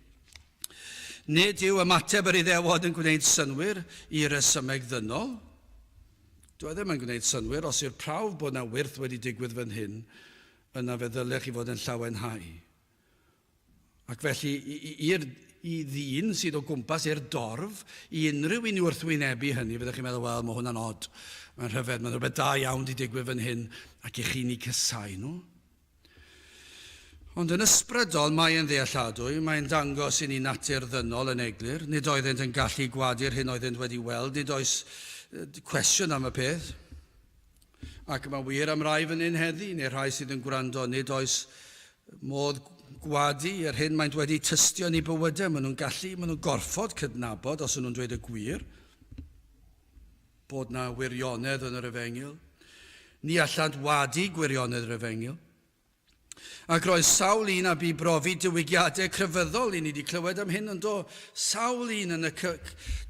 Nid yw ymateb yr Iddewod yn gwneud synnwyr i resymeg ddynol. Dwi e ddim yn gwneud synnwyr os yw'r prawf bod yna wyrth wedi digwydd fan hyn, yna fe ddylech chi fod yn llawenhau. Ac felly, i'r i ddyn sydd o gwmpas, i'r dorf, i unrhyw un i wrthwynebu hynny, fyddech chi'n meddwl, wel, mae hwnna'n od, mae'n rhyfedd, mae'n rhywbeth da iawn di digwydd fan hyn, ac i chi'n eu cysau nhw. Ond yn ysbrydol, mae'n ddealladwy, mae'n dangos i ni natur ddynol yn eglur. Nid oeddent yn gallu gwadu'r hyn oeddent wedi weld, nid oes cwestiwn am y peth. Ac mae wir am rai fan hyn heddi, neu rhai sydd yn gwrando, nid oes modd gwadu yr hyn maent wedi tystio yn eu bywydau. Maen nhw'n gallu, maen nhw'n gorfod cydnabod, os ydyn nhw'n dweud y gwir, bod na wirionedd yn yr efengyl. Ni allant wadu gwirionedd yr efengyl. Ac roedd sawl un a bu brofi diwygiadau crefyddol, i ni wedi clywed am hyn yn do, sawl un yn y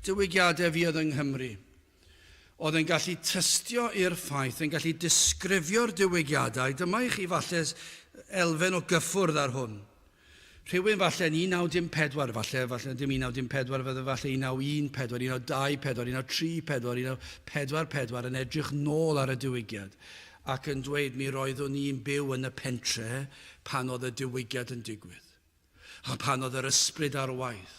diwygiadau fuodd yng Nghymru, oedd yn gallu tystio i'r ffaith, yn gallu disgrifio'r diwygiadau, dyma i chi falle elfen o gyffwrdd ar hwn. Rhywun falle yn 1914, falle, falle dim 1914, fydde falle 1914, 1924, 1934, 1944 yn edrych nôl ar y diwygiad ac yn dweud mi roeddwn i'n byw yn y pentre pan oedd y diwygiad yn digwydd a pan oedd yr ysbryd ar waith.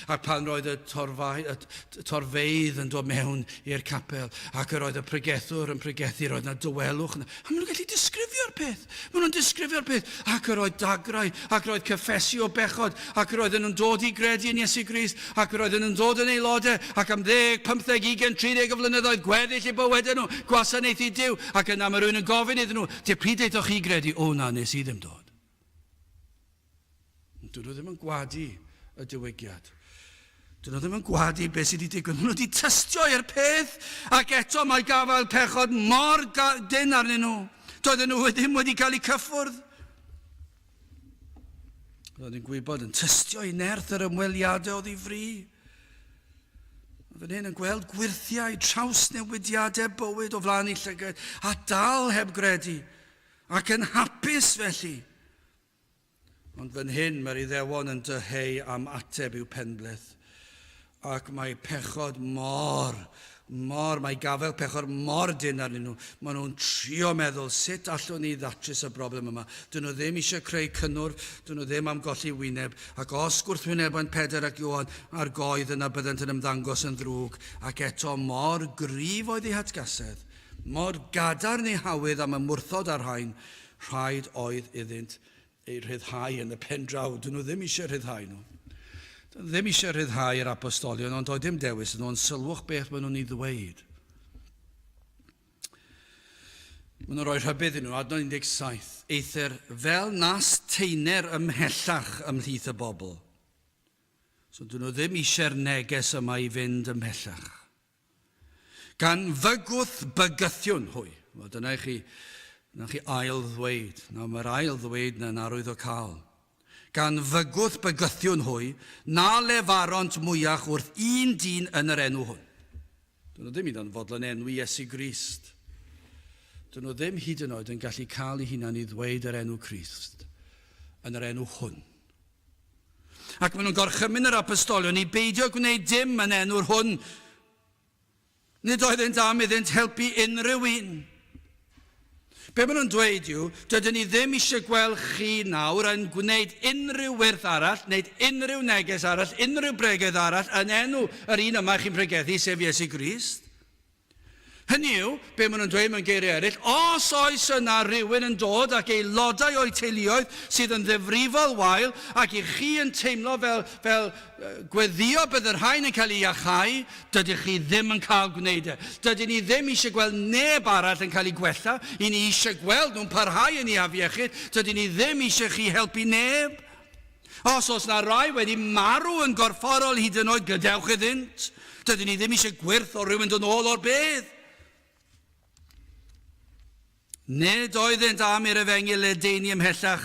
Ac pan roedd y, torfau, y torfeydd yn dod mewn i'r capel, ac yr oedd y pregethwr yn pregethu, roedd yna dywelwch. A maen nhw'n gallu disgrifio'r peth. Maen nhw'n disgrifio'r peth. Ac yr oedd dagrau, ac yr oedd cyffesu o bechod, ac yr oedden nhw'n dod i gredu yn Iesu Grist, ac yr oedden nhw'n dod yn aelodau, ac am ddeg, pymtheg, ugain, 30 o flynyddoedd, gweddill eu bywydau nhw, gwasanaethu Duw. Ac yna mae rhywun yn gofyn iddyn nhw, te pryd aethoch chi gredu? O na, nes i ddim dod. Dyn nhw ddim yn gwadu y diwygiad. Dyn nhw ddim yn gwadu beth sydd wedi digwydd. Maen nhw wedi tystio i'r peth ac eto mae gafael pechod mor dynn arnyn nhw. Doedden nhw ddim wedi cael eu cyffwrdd. Roedd yn gwybod yn tystio i nerth yr ymweliadau oedd i fri. Fan hyn yn gweld gwyrthiau, trawsnewidiadau bywyd o flaen ei llygaid a dal heb gredu. Ac yn hapus felly. Ond fan hyn mae'r Iddewon yn dyheu am ateb i'w penbleth. Ac mae pechod mor, mor, mae gafael pechod mor dynn arnyn nhw. Maen nhw'n trio meddwl sut allwn ni ddatrys y broblem yma. Dyn nhw ddim eisiau creu cynnwrf, dyn nhw ddim am golli wyneb. Ac os gwrthwynebant Pedr ac Ioan ar goedd yna byddent yn ymddangos yn ddrwg. Ac eto mor gryf oedd eu hatgasedd. Mor gadarn eu hawydd am ymwrthod â'r rhain, rhaid oedd iddynt eu rhyddhau yn y pen draw. Dyn nhw ddim eisiau rhyddhau nhw. Dyn nhw ddim eisiau rhyddhau yr apostolion, ond doedd dim dewis nhw, ond sylwch beth maen nhw'n ei ddweud. Maen nhw'n rhoi rhybudd iddyn nhw, adnod 17. Eithr fel nas teiner ymhellach ymhlith y bobl. So dyn nhw ddim eisiau'r neges yma i fynd ymhellach. Gan fygwth bygythiwn hwy. Wel, dyna i chi, dyna chi ail ddweud. Nawr, mae'r ail ddweud yna'n arwyddocaol. Gan fygwth bygythiwn hwy, na lefaront mwyach wrth un dyn yn yr enw hwn. Dyn nhw ddim hyd yn fodlon enwi Iesu Grist. Dyn nhw ddim hyd yn oed yn gallu cael eu hunan i ddweud yr enw Crist yn yr enw hwn. Ac maen nhw'n gorchymyn yr apostolion i beidio gwneud dim yn enw'r hwn. Nid oeddynt am iddynt helpu unrhyw un. Be maen nhw'n dweud yw, dydyn ni ddim eisiau gweld chi nawr yn gwneud unrhyw wyrth arall, wneud unrhyw neges arall, unrhyw bregeth arall yn enw yr un yma chi'n pregethu, sef Iesu Grist. Hynny yw, be maen nhw'n dweud mewn geiriau eraill, os oes yna rywun yn dod ac aelodau o'u teuluoedd sydd yn ddifrifol wael ac i chi yn teimlo fel, fel gweddïo bydd y rhain yn cael eu iachau, dydych chi ddim yn cael gwneud e. Dydyn ni ddim eisiau gweld neb arall yn cael ei gwella, i ni eisiau gweld nhw'n parhau yn eu afiechyd, dydyn ni ddim eisiau chi helpu neb. Os oes 'na rai wedi marw yn gorfforol hyd yn oed, gadewch iddynt. Dydyn ni ddim eisiau gwyrth o rywun dod nôl o'r bedd. Nid oeddynt am i'r efengyl ledaenu ymhellach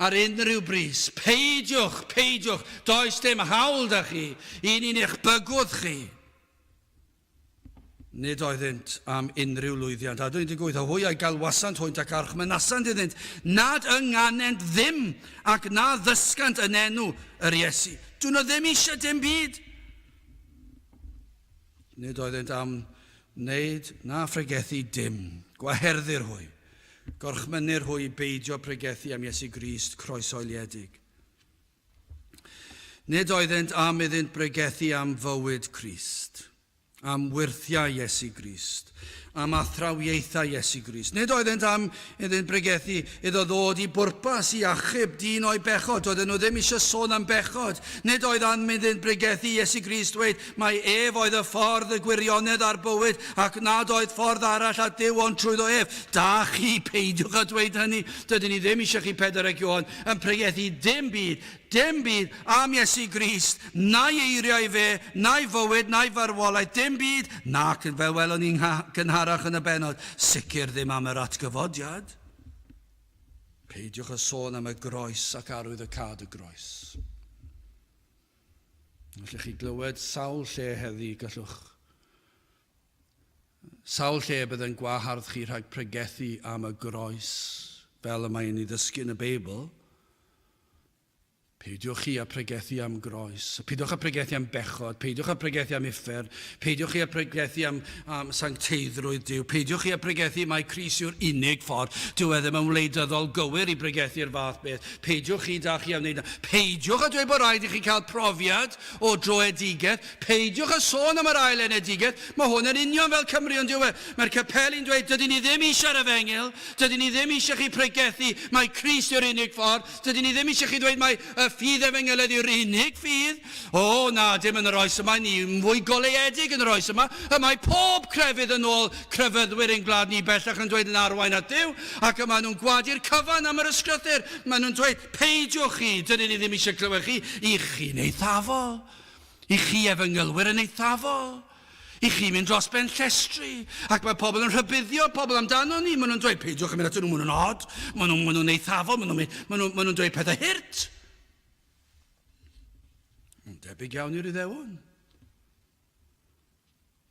ar unrhyw bris. Peidiwch, peidiwch, does dim hawl da chi i ni'n eich bygwth chi. Nid oeddynt am unrhyw lwyddiant. A 18, a hwy a'i galwasant hwynt ac archmynasant iddynt nad ynganent ddim ac na ddysgant yn enw yr Iesu. Dyn nhw ddim eisiau dim byd. Nid oeddynt am wneud na phregethu dim. Gwaherddir hwy. Gorchmynnir hwy i beidio pregethu am Iesu Grist croeshoeliedig. Nid oeddent am iddynt bregethu am fywyd Crist, am wyrthiau Iesu Grist, am athrawiaethau Iesu Grist. Nid oeddent am iddynt bregethu iddo ddod i bwrpas i achub dyn o'i bechod. Doedden nhw ddim eisiau sôn am bechod. Nid oedd am iddynt bregethu Iesu Grist dweud mai ef oedd y ffordd, y gwirionedd a'r bywyd, ac nad oedd ffordd arall at Dduw ond trwyddo ef. Da chi, peidiwch â dweud hynny. Dydyn ni ddim eisiau chi, Pedr ac Ioan, yn pregethu dim byd, dim byd am Iesu Grist, na'i eiriau fe, na'i fywyd, na'i farwolaeth, dim byd, nac, fel welon ni'n gynharach yn y bennod, sicr ddim am yr atgyfodiad. Peidiwch â sôn am y groes ac arwydd y cad y groes. Allwch chi glywed sawl lle heddi, gallwch. Sawl lle bydd yn gwahardd chi rhag pregethu am y groes fel y mae'n ei ddysgu yn y Beibl. Peidiwch chi â pregethu am groes, peidiwch â pregethu am bechod, peidiwch â pregethu am uffern, peidiwch chi â pregethu am, am sancteiddrwydd Duw, peidiwch chi â pregethu mai Crist yw'r unig ffordd, dyw e ddim yn wleidyddol gywir i bregethu'r fath beth, peidiwch chi da chi am wneud na, peidiwch â dweud bod rhaid i chi cael profiad o droedigaeth, peidiwch â sôn am yr ail enedigaeth, mae hwn yn union fel Cymru ond dyw e, mae'r capeli'n dweud dydyn ni ddim eisiau'r efengyl, dydyn ni ddim eisiau chi pregethu mai Crist yw'r unig ffordd, Dydyn ni ddim eisiau chi ddweud mai y ffydd efengylaidd yw'r unig ffydd. O, na, dim yn yr oes yma, ni fwy goleuedig yn yr oes yma. Y mae pob crefydd yn ôl crefyddwyr ein gwlad ni bellach yn dweud yn arwain at Dduw, ac y maen nhw'n gwadu'r cyfan am yr ysgrythur. Maen nhw'n dweud, peidiwch chi, dydyn ni ddim eisiau clywed chi, i chi'n eithafol. I chi efengylwyr yn eithafol. I chi mynd dros ben llestri. Ac mae pobl yn rhybuddio pobl amdano ni. Maen nhw'n dweud, peidiwch yn mynd atyn nhw, maen nhw'n od, maen nhw'n maen nhw eithafol, maen nhw'n maen nhw, maen nhw dweud pethau hurt. Yn debyg iawn i'r Iddewon.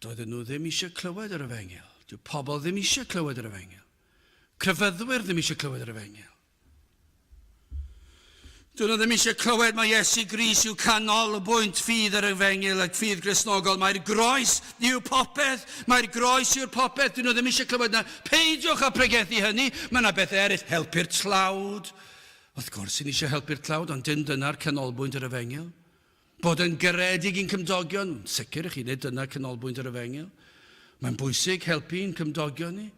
Doedden nhw ddim eisiau clywed yr efengyl. Dyw pobl ddim eisiau clywed yr efengyl. Crefyddwyr ddim eisiau clywed yr efengyl. Dyn nhw ddim eisiau clywed mai Iesu Grist yw canolbwynt ffydd yr Efengyl ac ffydd Gristnogol. Mae'r groes yw popeth. Mae'r groes yw'r popeth. Dyn nhw ddim eisiau clywed na. Peidiwch â pregethu hynny. Mae yna bethau eraill. Helpu'r tlawd. Wrth gwrs, sy'n eisiau helpu'r tlawd, ond dim dyna'r canolbwynt yr Efengyl. Bod yn garedig i'n cymdogion. Sicr i chi, nid dyna canolbwynt yr Efengyl. Mae'n bwysig helpu'n cymdogion ni.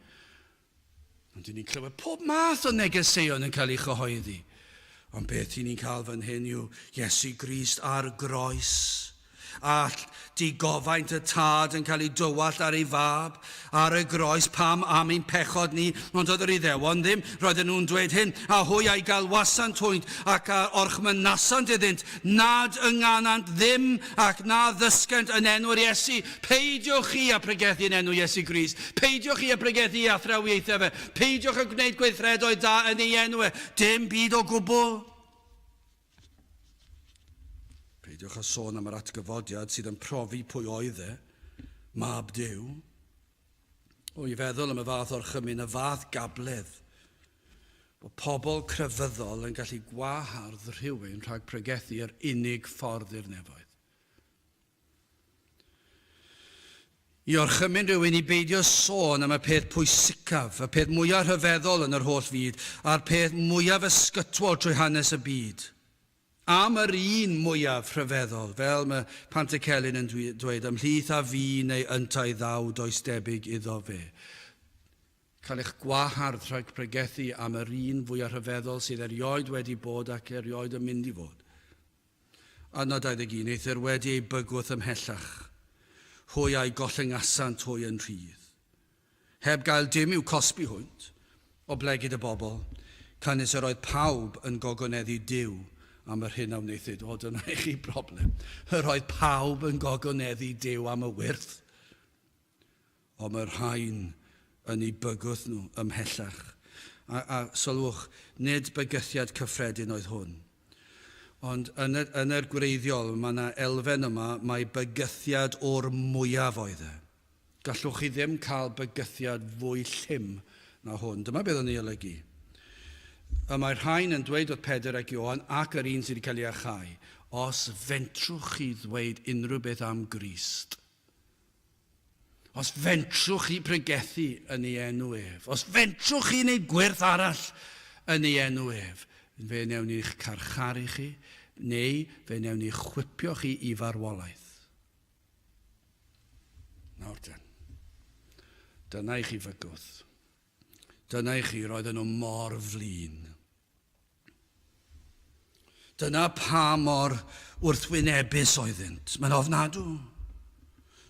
Ond dyn ni'n clywed pob math o negeseuon yn cael ei chyhoeddi. Ond beth i ni'n cael fan hyn yw Iesu Grist ar groes. All digofaint y tad yn cael ei dywallt ar ei fab ar y groes pam am ein pechod ni, ond oedd yr Iddewon ddim, roedden nhw'n dweud hyn, a hwy a'i galwasant hwynt ac a orchmynasant iddynt nad ynganant ddim ac na ddysgent yn enw'r Iesu. Peidiwch chi â pregethu yn enw Iesu Grist. Peidiwch chi â pregethu ei athrawiaethau fe. Peidiwch â gwneud gweithredoedd da yn ei enw e. Dim byd o gwbl. Peidiwch â sôn am yr atgyfodiad sydd yn profi pwy oedd e, mab Duw. O, i feddwl am y fath orchymyn, y fath gabledd, bod pobl crefyddol yn gallu gwahardd rhywun rhag pregethu yr unig ffordd i'r nefoedd. I orchymyn rhywun i beidio sôn am y peth pwysicaf, y peth mwyaf rhyfeddol yn yr holl fyd, a'r peth mwyaf ysgytwol trwy hanes y byd. Am yr un mwyaf rhyfeddol, fel mae Pantycelyn yn dweud, ymhlith a fi neu yntau ddaw does debyg iddo fe. Cael eich gwahardd rhag pregethu am yr un fwyaf rhyfeddol sydd erioed wedi bod ac erioed yn mynd i fod. Adnod 21, Eithr wedi eu bygwth ymhellach, hwy a'u gollyngasant hwy yn rhydd. Heb gael dim i'w cosbi hwynt, oblegid y bobl, canys yr oedd pawb yn gogoneddu Duw am yr hyn a wnaethid. O, dyna i chi broblem. Yr oedd pawb yn gogoneddu Duw am y wyrth. Ond mae'r rhain yn eu bygwth nhw ymhellach. A, a sylwch, nid bygythiad cyffredin oedd hwn. Ond yn, y, yn yr gwreiddiol, mae yna elfen yma, mae bygythiad o'r mwyaf oedd e. Gallwch chi ddim cael bygythiad fwy llym na hwn. Dyma beth o'n ei olygu. Y mae rhain yn dweud wrth Pedr ac Ioan ac yr un sydd wedi cael ei achau, os fentrwch chi ddweud unrhyw beth am Grist, Os fentrwch chi pregethu yn ei enw ef, os fentrwch chi wneud gwyrth arall yn ei enw ef, fe wnewn ni'ch carcharu chi, neu fe wnewn ni chwipio chi i farwolaeth. Nawr ten. Dyna i chi fygwth. Dyna i chi, roedden nhw mor flin. Dyna pa mor wrthwynebus oeddynt. Mae'n ofnadw.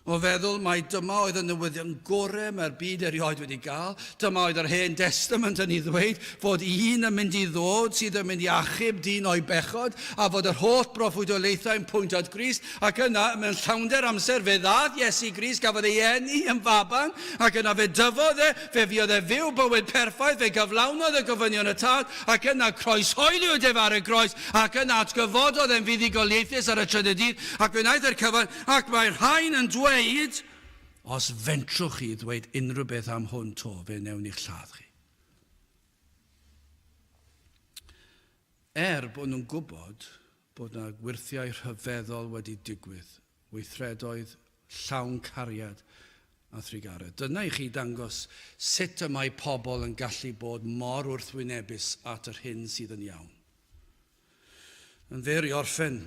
O feddwl mai dyma oedd y newyddion gore mae'r byd erioed wedi gael, dyma oedd yr Hen Destament yn ei ddweud, fod un yn mynd i ddod sydd yn mynd i achub dyn o'i bechod, a fod yr holl broffwydoliaethau'n pwynt at Grist, ac yna, mewn llawnder amser, fe ddaeth Iesu Grist, gafodd ei eni yn faban, ac yna fe dyfodd e, fe fuodd e fyw bywyd perffaith, fe gyflawnodd y gofynion y Tad, Ac yna croeshoeliwyd ef ar y groes, ac yna atgyfododd e'n fuddugoliaethus ar y trydydd dydd, ac fe wnaeth e'r cyfan, ac mae'r rhain yn dweud, Os fentrwch chi ddweud unrhyw beth am hwn 'to, fe wnewn ni'ch lladd chi. Er bod nhw'n gwybod bod 'na wyrthiau rhyfeddol wedi digwydd, weithredoedd llawn cariad a thrugaredd. Dyna i chi dangos sut y mae pobl yn gallu bod mor wrthwynebus at yr hyn sydd yn iawn. Yn fyr i orffen,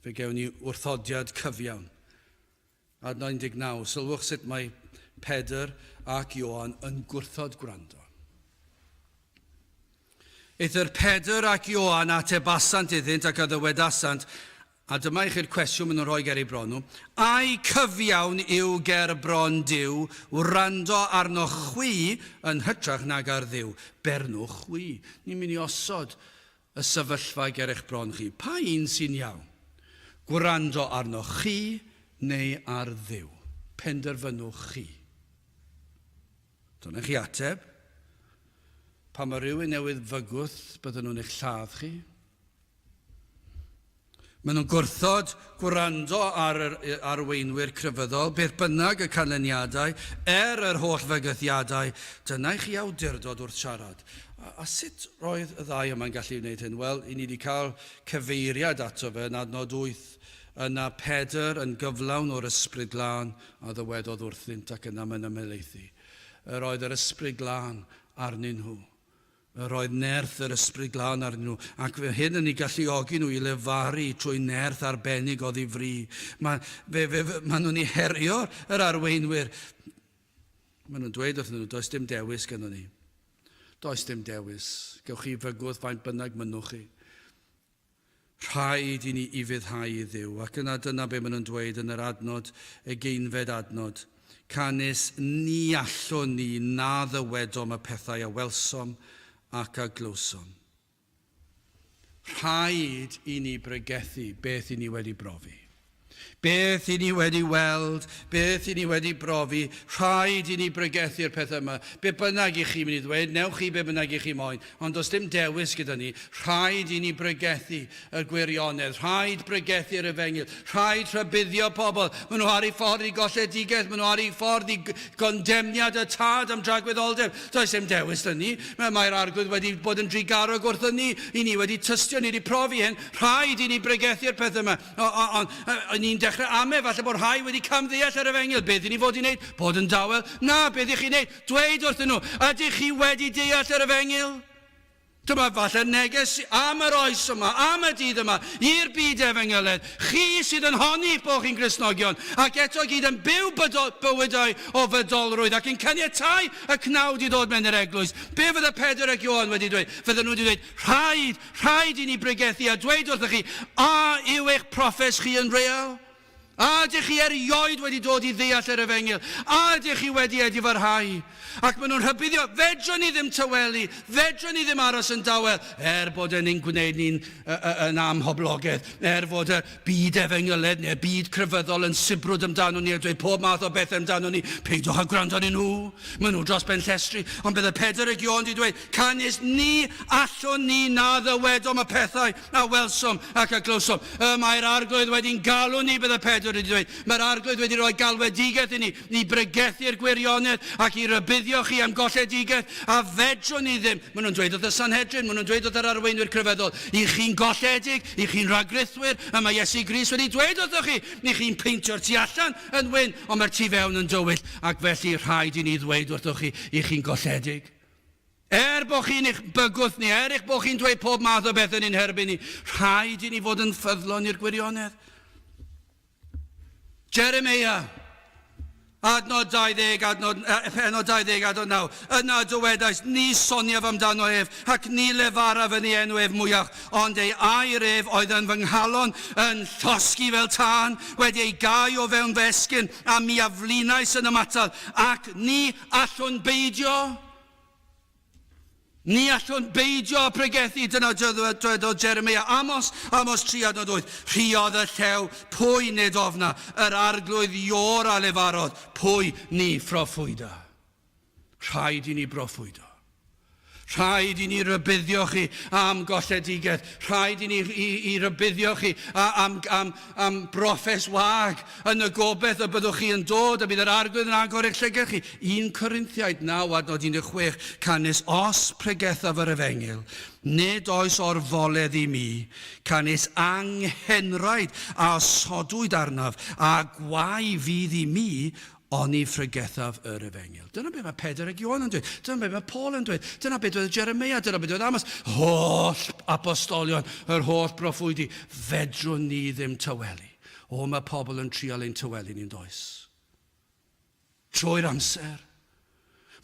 fe gewn ni wrthodiad cyfiawn. Adnod 19, sylwch sut mae Pedr ac Ioan yn gwrthod gwrando. Eithr Pedr ac Ioan atebasant iddynt ac a ddywedasant, a dyma i chi'r cwestiwn maen nhw'n rhoi ger eu bron nhw, Ai cyfiawn yw ger bron Duw wrando arnoch chwi yn hytrach nag ar Dduw? Bernwch chwi. Ni'n mynd i osod y sefyllfa ger eich bron chi. Pa un sy'n iawn? Gwrando arnoch chi neu ar Dduw? Penderfynwch chi. Dyna chi ateb. Pan mae rhywun newydd fygwth, bydden nhw'n eich lladd chi. Maen nhw'n gwrthod gwrando ar yr arweinwyr crefyddol, beth bynnag y canlyniadau, er yr holl fygythiadau. Dyna i chi awdurdod wrth siarad. A, a sut roedd y ddau yma'n gallu wneud hyn? Wel, i ni wedi cael cyfeiriad ato fe yn adnod 8. Yna Pedr yn gyflawn o'r Ysbryd Glân a ddywedodd wrthynt ac yna mae'n ymhelaethu. Yr oedd yr Ysbryd Glân arnyn nhw. Yr oedd nerth yr Ysbryd Glân arnyn nhw, ac fe hyn yn eu galluogi nhw i lefaru trwy nerth arbennig oddi fri. Mae, fe, fe, fe, maen nhw'n ei herio yr arweinwyr. Maen nhw'n dweud wrthyn nhw, does dim dewis gynnon ni. Does dim dewis. Gewch chi fygwth faint bynnag mynnwch chi. Rhaid i ni ufuddhau i Dduw. Ac yna dyna be maen nhw'n dweud yn yr adnod, ugeinfed adnod. Canys ni allwn ni na ddywedom y pethau a welsom ac a glywsom. Rhaid i ni bregethu beth i ni wedi brofi. Beth i ni wedi weld, beth i ni wedi brofi, rhaid i ni bregethu'r pethau yma. Be bynnag i chi mynd i ddweud, newch chi be bynnag i chi moyn, ond does dim dewis gyda ni. Rhaid i ni bregethu y gwirionedd, rhaid bregethu'r efengyl, rhaid rhybuddio pobl. Maen nhw ar eu ffordd i golledigaeth, maen nhw ar eu ffordd i gondemniad y tad am dragwyddoldeb. Does dim dewis 'da ni. Mae'r Arglwydd wedi bod yn drugarog wrthyn ni, i ni wedi tystio, ni wedi profi hyn. Rhaid i ni bregethu'r pethau yma. Ond ni'n dechrau ame, falle bod rhai wedi camddeall yr efengyl. Beth i ni fod i wneud? Bod yn dawel? Na, beth i chi'n wneud? Dweud wrthyn nhw, ydych chi wedi deall yr efengyl? Dyma falle neges am yr oes yma, am y dydd yma, i'r byd efengyledd. Chi sydd yn honni bod chi'n Gristnogion, ac eto gyd yn byw bywydau o fydolrwydd ac yn caniatáu y cnawd i ddod mewn i'r eglwys. Be fydde Pedr ac Ioan wedi dweud? Fydden nhw wedi dweud, rhaid Rhaid i ni bregethu a dweud wrthych chi, a yw eich proffes chi yn real? A ydych chi erioed wedi dod i ddeall yr efengyl? A ydych chi wedi edifarhau? Ac maen nhw'n rhybuddio, fedrwn ni ddim tawelu, fedrwn ni ddim aros yn dawel, er bod e'n ein gwneud ni'n yn amhoblogaidd, er fod y byd efengyledd neu'r byd crefyddol yn sibrwd amdano ni a dweud pob math o bethau amdano ni, peidiwch â gwrando arnyn nhw, maen nhw dros ben llestri. Ond bydde Pedr ac Ioan wedi dweud, Canys ni allwn ni na ddywedom y pethau a welsom ac a glywsom. Y mae'r Arglwydd wedi'n galw ni, bydde Pedr. Pedr wedi dweud. Mae'r Arglwydd wedi rhoi galwedigaeth i ni, i bregethu'r gwirionedd ac i rybuddio chi am golledigaeth, a fedrwn ni ddim. Maen nhw'n dweud wrth y Sanhedrin, maen nhw'n dweud wrth yr arweinwyr crefyddol, i chi'n golledig, i chi'n rhagrithwyr, a mae Iesu Grist wedi dweud wrthoch chi, i chi'n peintio'r tu allan yn wyn, ond mae'r tu fewn yn dywyll, ac felly rhaid i ni ddweud wrthoch chi, i chi'n golledig. Er bod chi'n eich bygwth ni, er eich bod chi'n dweud pob math o bethau ni'n herbyn ni, rhaid i ni fod yn ffyddlon i'r gwirionedd. Jeremia, adnod 20, adnod, pennod 20, adnod 9. Yna dywedais, ni soniaf amdano ef, ac ni lefaraf yn ei enw ef mwyach, ond ei air ef oedd yn fy nghalon yn llosgi fel tân, wedi ei gau o fewn fy esgyrn, a mi a flinais yn ymatal, ac ni allwn beidio. Ni allwn beidio â pregethu, dyna dwedodd Jeremia. Amos, Amos 3 adnod 8. Rhuodd y llew, pwy nid ofna? Yr arglwydd Ior a lefarodd, pwy ni phroffwyda? Rhaid i ni broffwydo. Rhaid i ni rybuddio chi am golledigaeth. Rhaid i ni i, i rybuddio chi am, am, am broffes wag yn y gobeith y byddwch chi yn dod a bydd yr Arglwydd yn agor eich llygad chi. 1 Corinthiaid 9 adnod 16, Canys os pregethaf yr efengyl, nid oes orfoledd i mi, canys anghenraid a osodwyd arnaf, a gwae fydd i mi oni phregethaf yr efengyl. Dyna beth mae Pedr ac Ioan yn dweud. Dyna beth mae Paul yn dweud. Dyna beth dweud Jeremia. Dyna beth dweud Amos. Holl apostolion, yr holl broffwydi. Fedrwn ni ddim tawelu. O, mae pobl yn trial ein tawelu ni'n does. Trwy'r amser.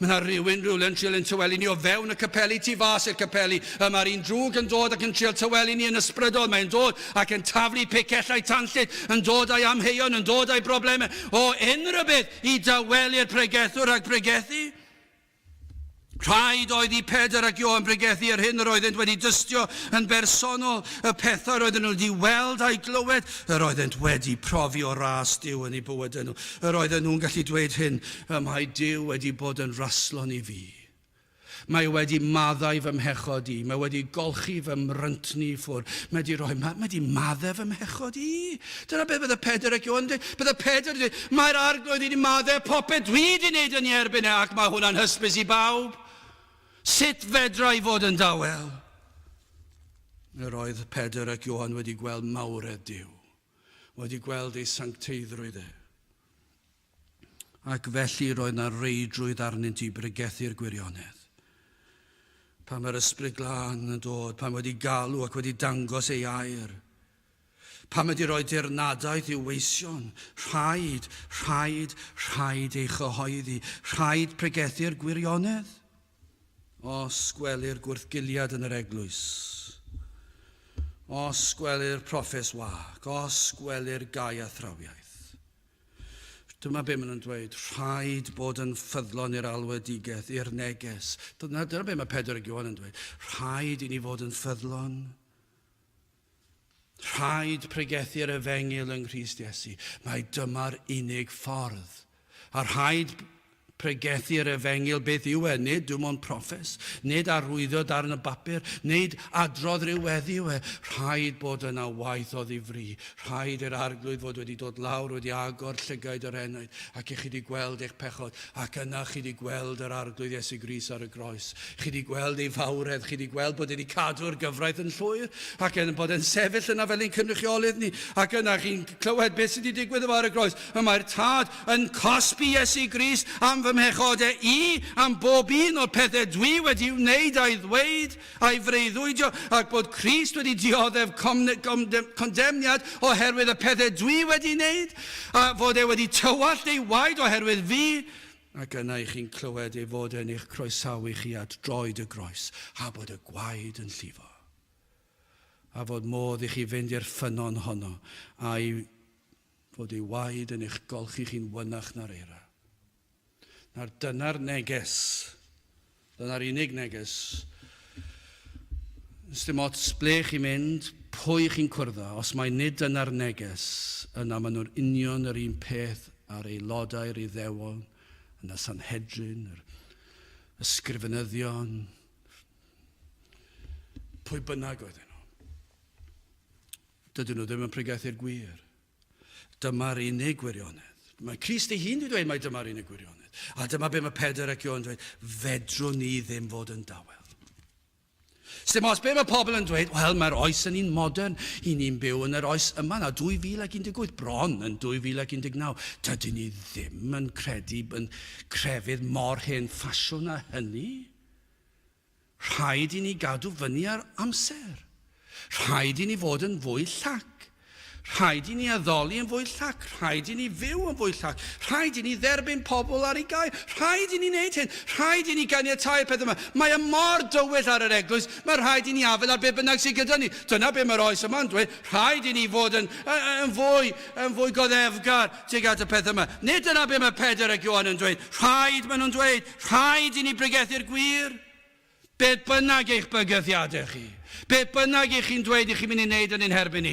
Mae yna rhywun rhywle yn trial ein tawelu ni o fewn y capeli, tu fas i'r capeli. Y mae'r un drwg yn dod ac yn trial tawelu ni yn ysbrydol. Mae'n dod ac yn taflu pecellau tanllyd, yn dod â'i amheuon, yn dod â'i broblemau. O, unrhyw beth i dawelu'r pregethwr rhag pregethu. Rhaid oedd i Pedr ac Ioan bregethu yr hyn yr oeddent wedi dystio yn bersonol, y pethau yr oedden nhw wedi weld a'i glywed, yr oeddent wedi profi o ras Duw yn eu bywydau nhw. Yr oedden nhw'n gallu dweud hyn, y mae Duw wedi bod yn raslon i fi. Mae wedi maddau fy mhechod i. Mae wedi golchi fy mryntni i ffwrdd. Mae wedi rhoi, mae wedi maddau fy mhechod i. Dyna beth bydde Pedr ac Ioan yn dweud. Bydde Pedr yn dweud, mae'r Arglwydd wedi maddau popeth dwi wedi wneud yn ei erbyn e, ac mae hwnna'n hysbys i bawb. Sut fedra i fod yn dawel? Yr oedd Pedr ac Ioan wedi gweld mawredd Duw, wedi gweld ei sancteiddrwydd e. Ac felly roedd na reidrwydd arnynt i bregethu'r gwirionedd. Pan mae'r Ysbryd Glân yn dod, pan wedi galw ac wedi dangos ei air, Pam ydy rhoi dirnadaeth i'w weision? Rhaid, rhaid, rhaid ei chyhoeddi. Rhaid pregethu'r gwirionedd. Os gwelir gwrthgiliad yn yr eglwys, os gwelir proffes wag, os gwelir gau athrawiaeth, dyma be maen nhw'n dweud, rhaid bod yn ffyddlon i'r alwedigaeth, i'r neges. Dyna, dyna be mae Pedr ac Ioan yn dweud. Rhaid i ni fod yn ffyddlon. Rhaid pregethu'r efengyl yng Nghrist Iesu. Mae dyma'r unig ffordd. A rhaid pregethu'r efengyl, beth yw e? Nid dim ond proffes, nid arwyddo darn y bapur, nid adrodd rhyw weddi yw e. Rhaid bod yna waith o ddifri. Rhaid i'r Arglwydd fod wedi dod lawr, wedi agor llygaid yr enaid, ac i chi wedi gweld eich pechod, ac yna chi wedi gweld yr Arglwydd Iesu Grist ar y groes. Chi 'di gweld ei fawredd, chi 'di gweld bod e 'di cadw'r gyfraith yn llwyr, ac yn bod e'n sefyll yna fel ein cynrychiolydd ni, ac yna chi'n clywed beth sydd wedi digwydd efo ar y groes. Y mae'r Tad yn cosbi Iesu Grist am fy mhechodau i, am bob un o'r pethau dwi wedi wneud a'i ddweud, a'i freuddwydio, ac bod Crist wedi dioddef condemniad oherwydd y pethau dwi wedi wneud, a fod e wedi tywallt ei waed oherwydd fi. Ac yna i chi'n clywed ei fod e'n eich croesawu chi at droed y groes, a bod y gwaed yn llifo. A fod modd i chi fynd i'r ffynnon honno, a'i fod ei waed yn eich golchi chi'n wynach na'r eira. Nawr dyna'r neges. Dyna'r unig neges. Dim ots ble chi'n mynd, pwy chi'n cwrdd â, os mai nid dyna'r neges, yna maen nhw'n union yr un peth â'r aelodau'r Iddewon, yn y Sanhedrin, yr ysgrifenyddion, pwy bynnag oedden nhw. Dydyn nhw ddim yn pregethu'r gwir. Dyma'r unig wirionedd. Mae Crist ei hun wedi dweud mai dyma'r unig wirionedd. A dyma be mae Pedr ac Ioan yn dweud, fedrwn ni ddim fod yn dawel. Sdim ots be mae pobl yn dweud, wel, mae'r oes yn un modern, i ni'n byw yn yr oes yma na 2018, bron yn 2019. Dydyn ni ddim yn credu yn crefydd mor hen ffasiwn â hynny. Rhaid i ni gadw fyny ar amser. Rhaid i ni fod yn fwy llac. Rhaid i ni addoli yn fwy llac. Rhaid i ni fyw yn fwy llac. Rhaid i ni dderbyn pobl ar ei gair. Rhaid i ni wneud hyn. Rhaid i ni ganiatáu'r peth yma. Mae e mor dywyll ar yr eglwys, mae rhaid i ni afael ar be bynnag sydd gyda ni. Dyna be mae'r oes yma'n dweud. Rhaid i ni fod yn, yn, fwy, yn fwy goddefgar tuag at y peth yma. Nid dyna be mae Pedr ac Ioan yn dweud. Rhaid, maen nhw'n dweud, rhaid i ni bregethu'r gwir. Beth bynnag eich bygythiadau chi, beth bynnag i chi'n dweud i chi'n mynd i wneud yn ein herbyn ni,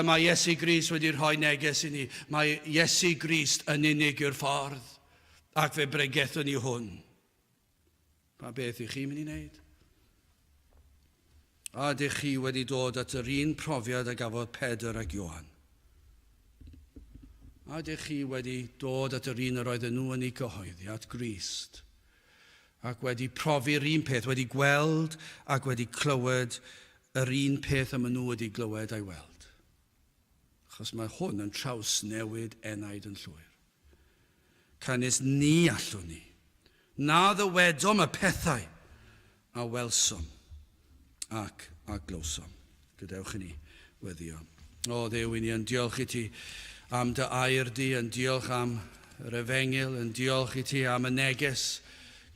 mae Iesu Grist wedi rhoi neges i ni. Mae Iesu Grist yn unig yw'r ffordd, ac fe bregethwn ni hwn. Pa beth i chi'n mynd i wneud? A ydych chi wedi dod at yr un profiad a gafodd Pedr ac Ioan? A ydych chi wedi dod at yr un yr oedden nhw yn ei cyhoeddi, at Grist? Ac wedi profi'r un peth, wedi gweld ac wedi clywed yr un peth y maen nhw wedi glywed a'i weld. Achos mae hwn yn trawsnewid enaid yn llwyr. Canys ni allwn ni, na ddywedom y pethau a welsom ac a glywsom. Gadewch i ni weddio. O Dduw, i ni yn diolch i ti am dy air di, yn diolch am yr efengyl, yn diolch i ti am y neges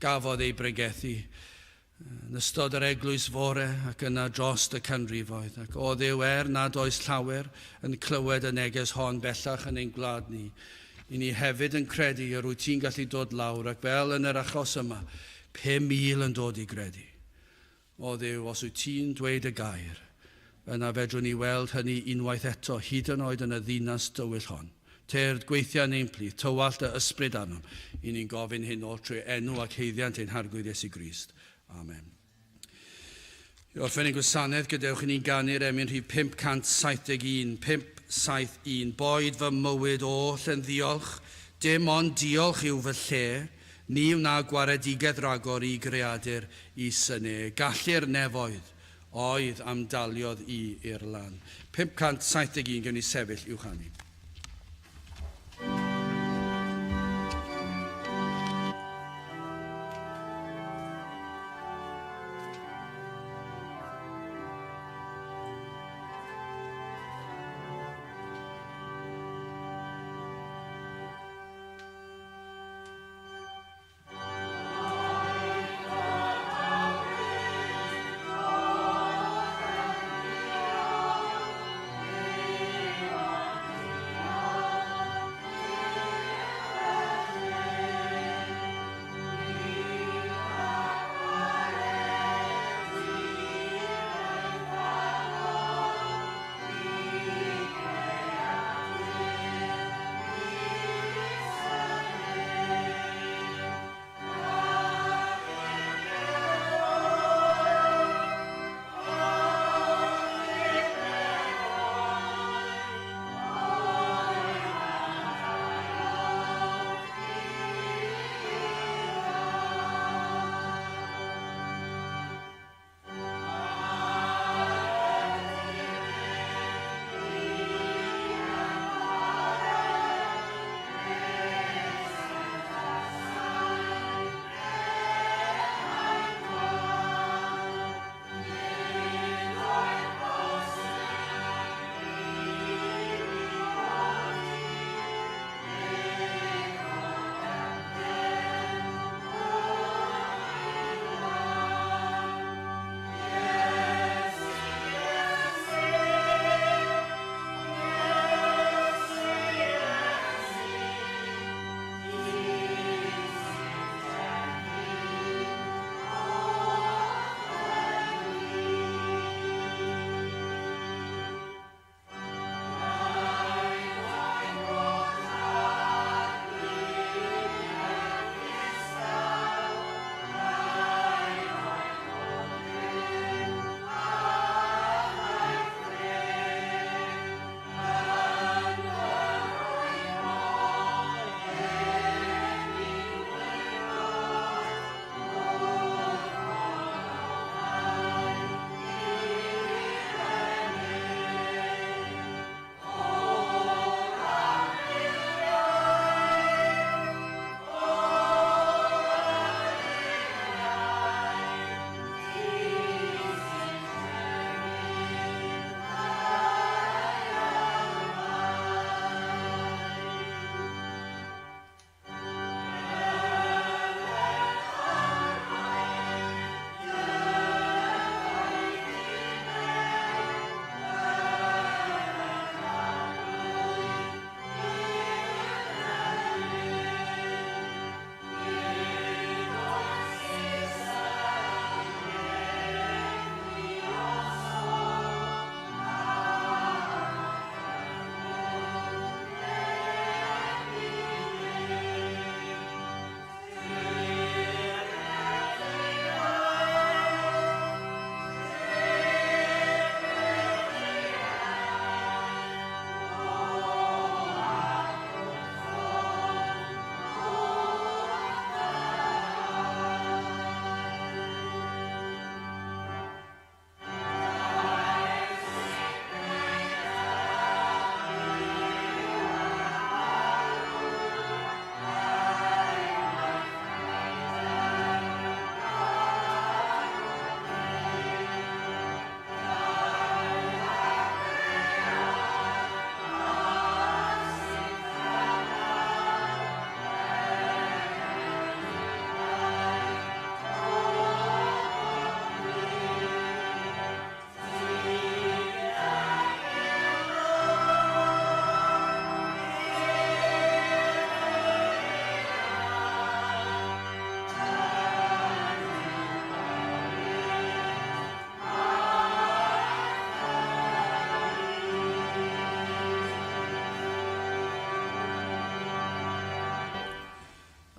gafodd ei bregethu yn ystod yr eglwys fore ac yna dros y canrifoedd. Ac o Dduw, er nad oes llawer yn clywed y neges hon bellach yn ein gwlad ni, i ni hefyd yn credu yr wyt ti'n gallu dod lawr ac fel yn yr achos yma, 5,000 yn dod i gredu. O Dduw, os wyt ti'n dweud y gair, yna fedrwn ni weld hynny unwaith eto, hyd yn oed yn y ddinas dywyll hon. Tyrd, gweithia yn ein plith, tywallt dy ysbryd arnom. I ni'n gofyn hyn oll trwy enw ac haeddiant ein Harglwydd Iesu Grist. Amen. I orffen ein gwasanaeth, gadewch i ni ganu'r emyn rhif 571, 571. Boed fy mywyd oll yn ddiolch, dim ond diolch yw fy lle. Ni wna gwaredigaeth ragor i greadur is y ne. Gallu'r nefoedd oedd am daliodd i i'r lan. 571, gewn ni sefyll i'w chanu.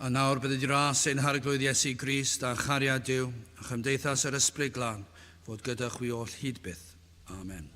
A nawr bydded i ras ein Harglwydd Iesu Grist a chariad Duw a chymdeithas yr Ysbryd Glân fod gyda chwi oll hyd byth. Amen.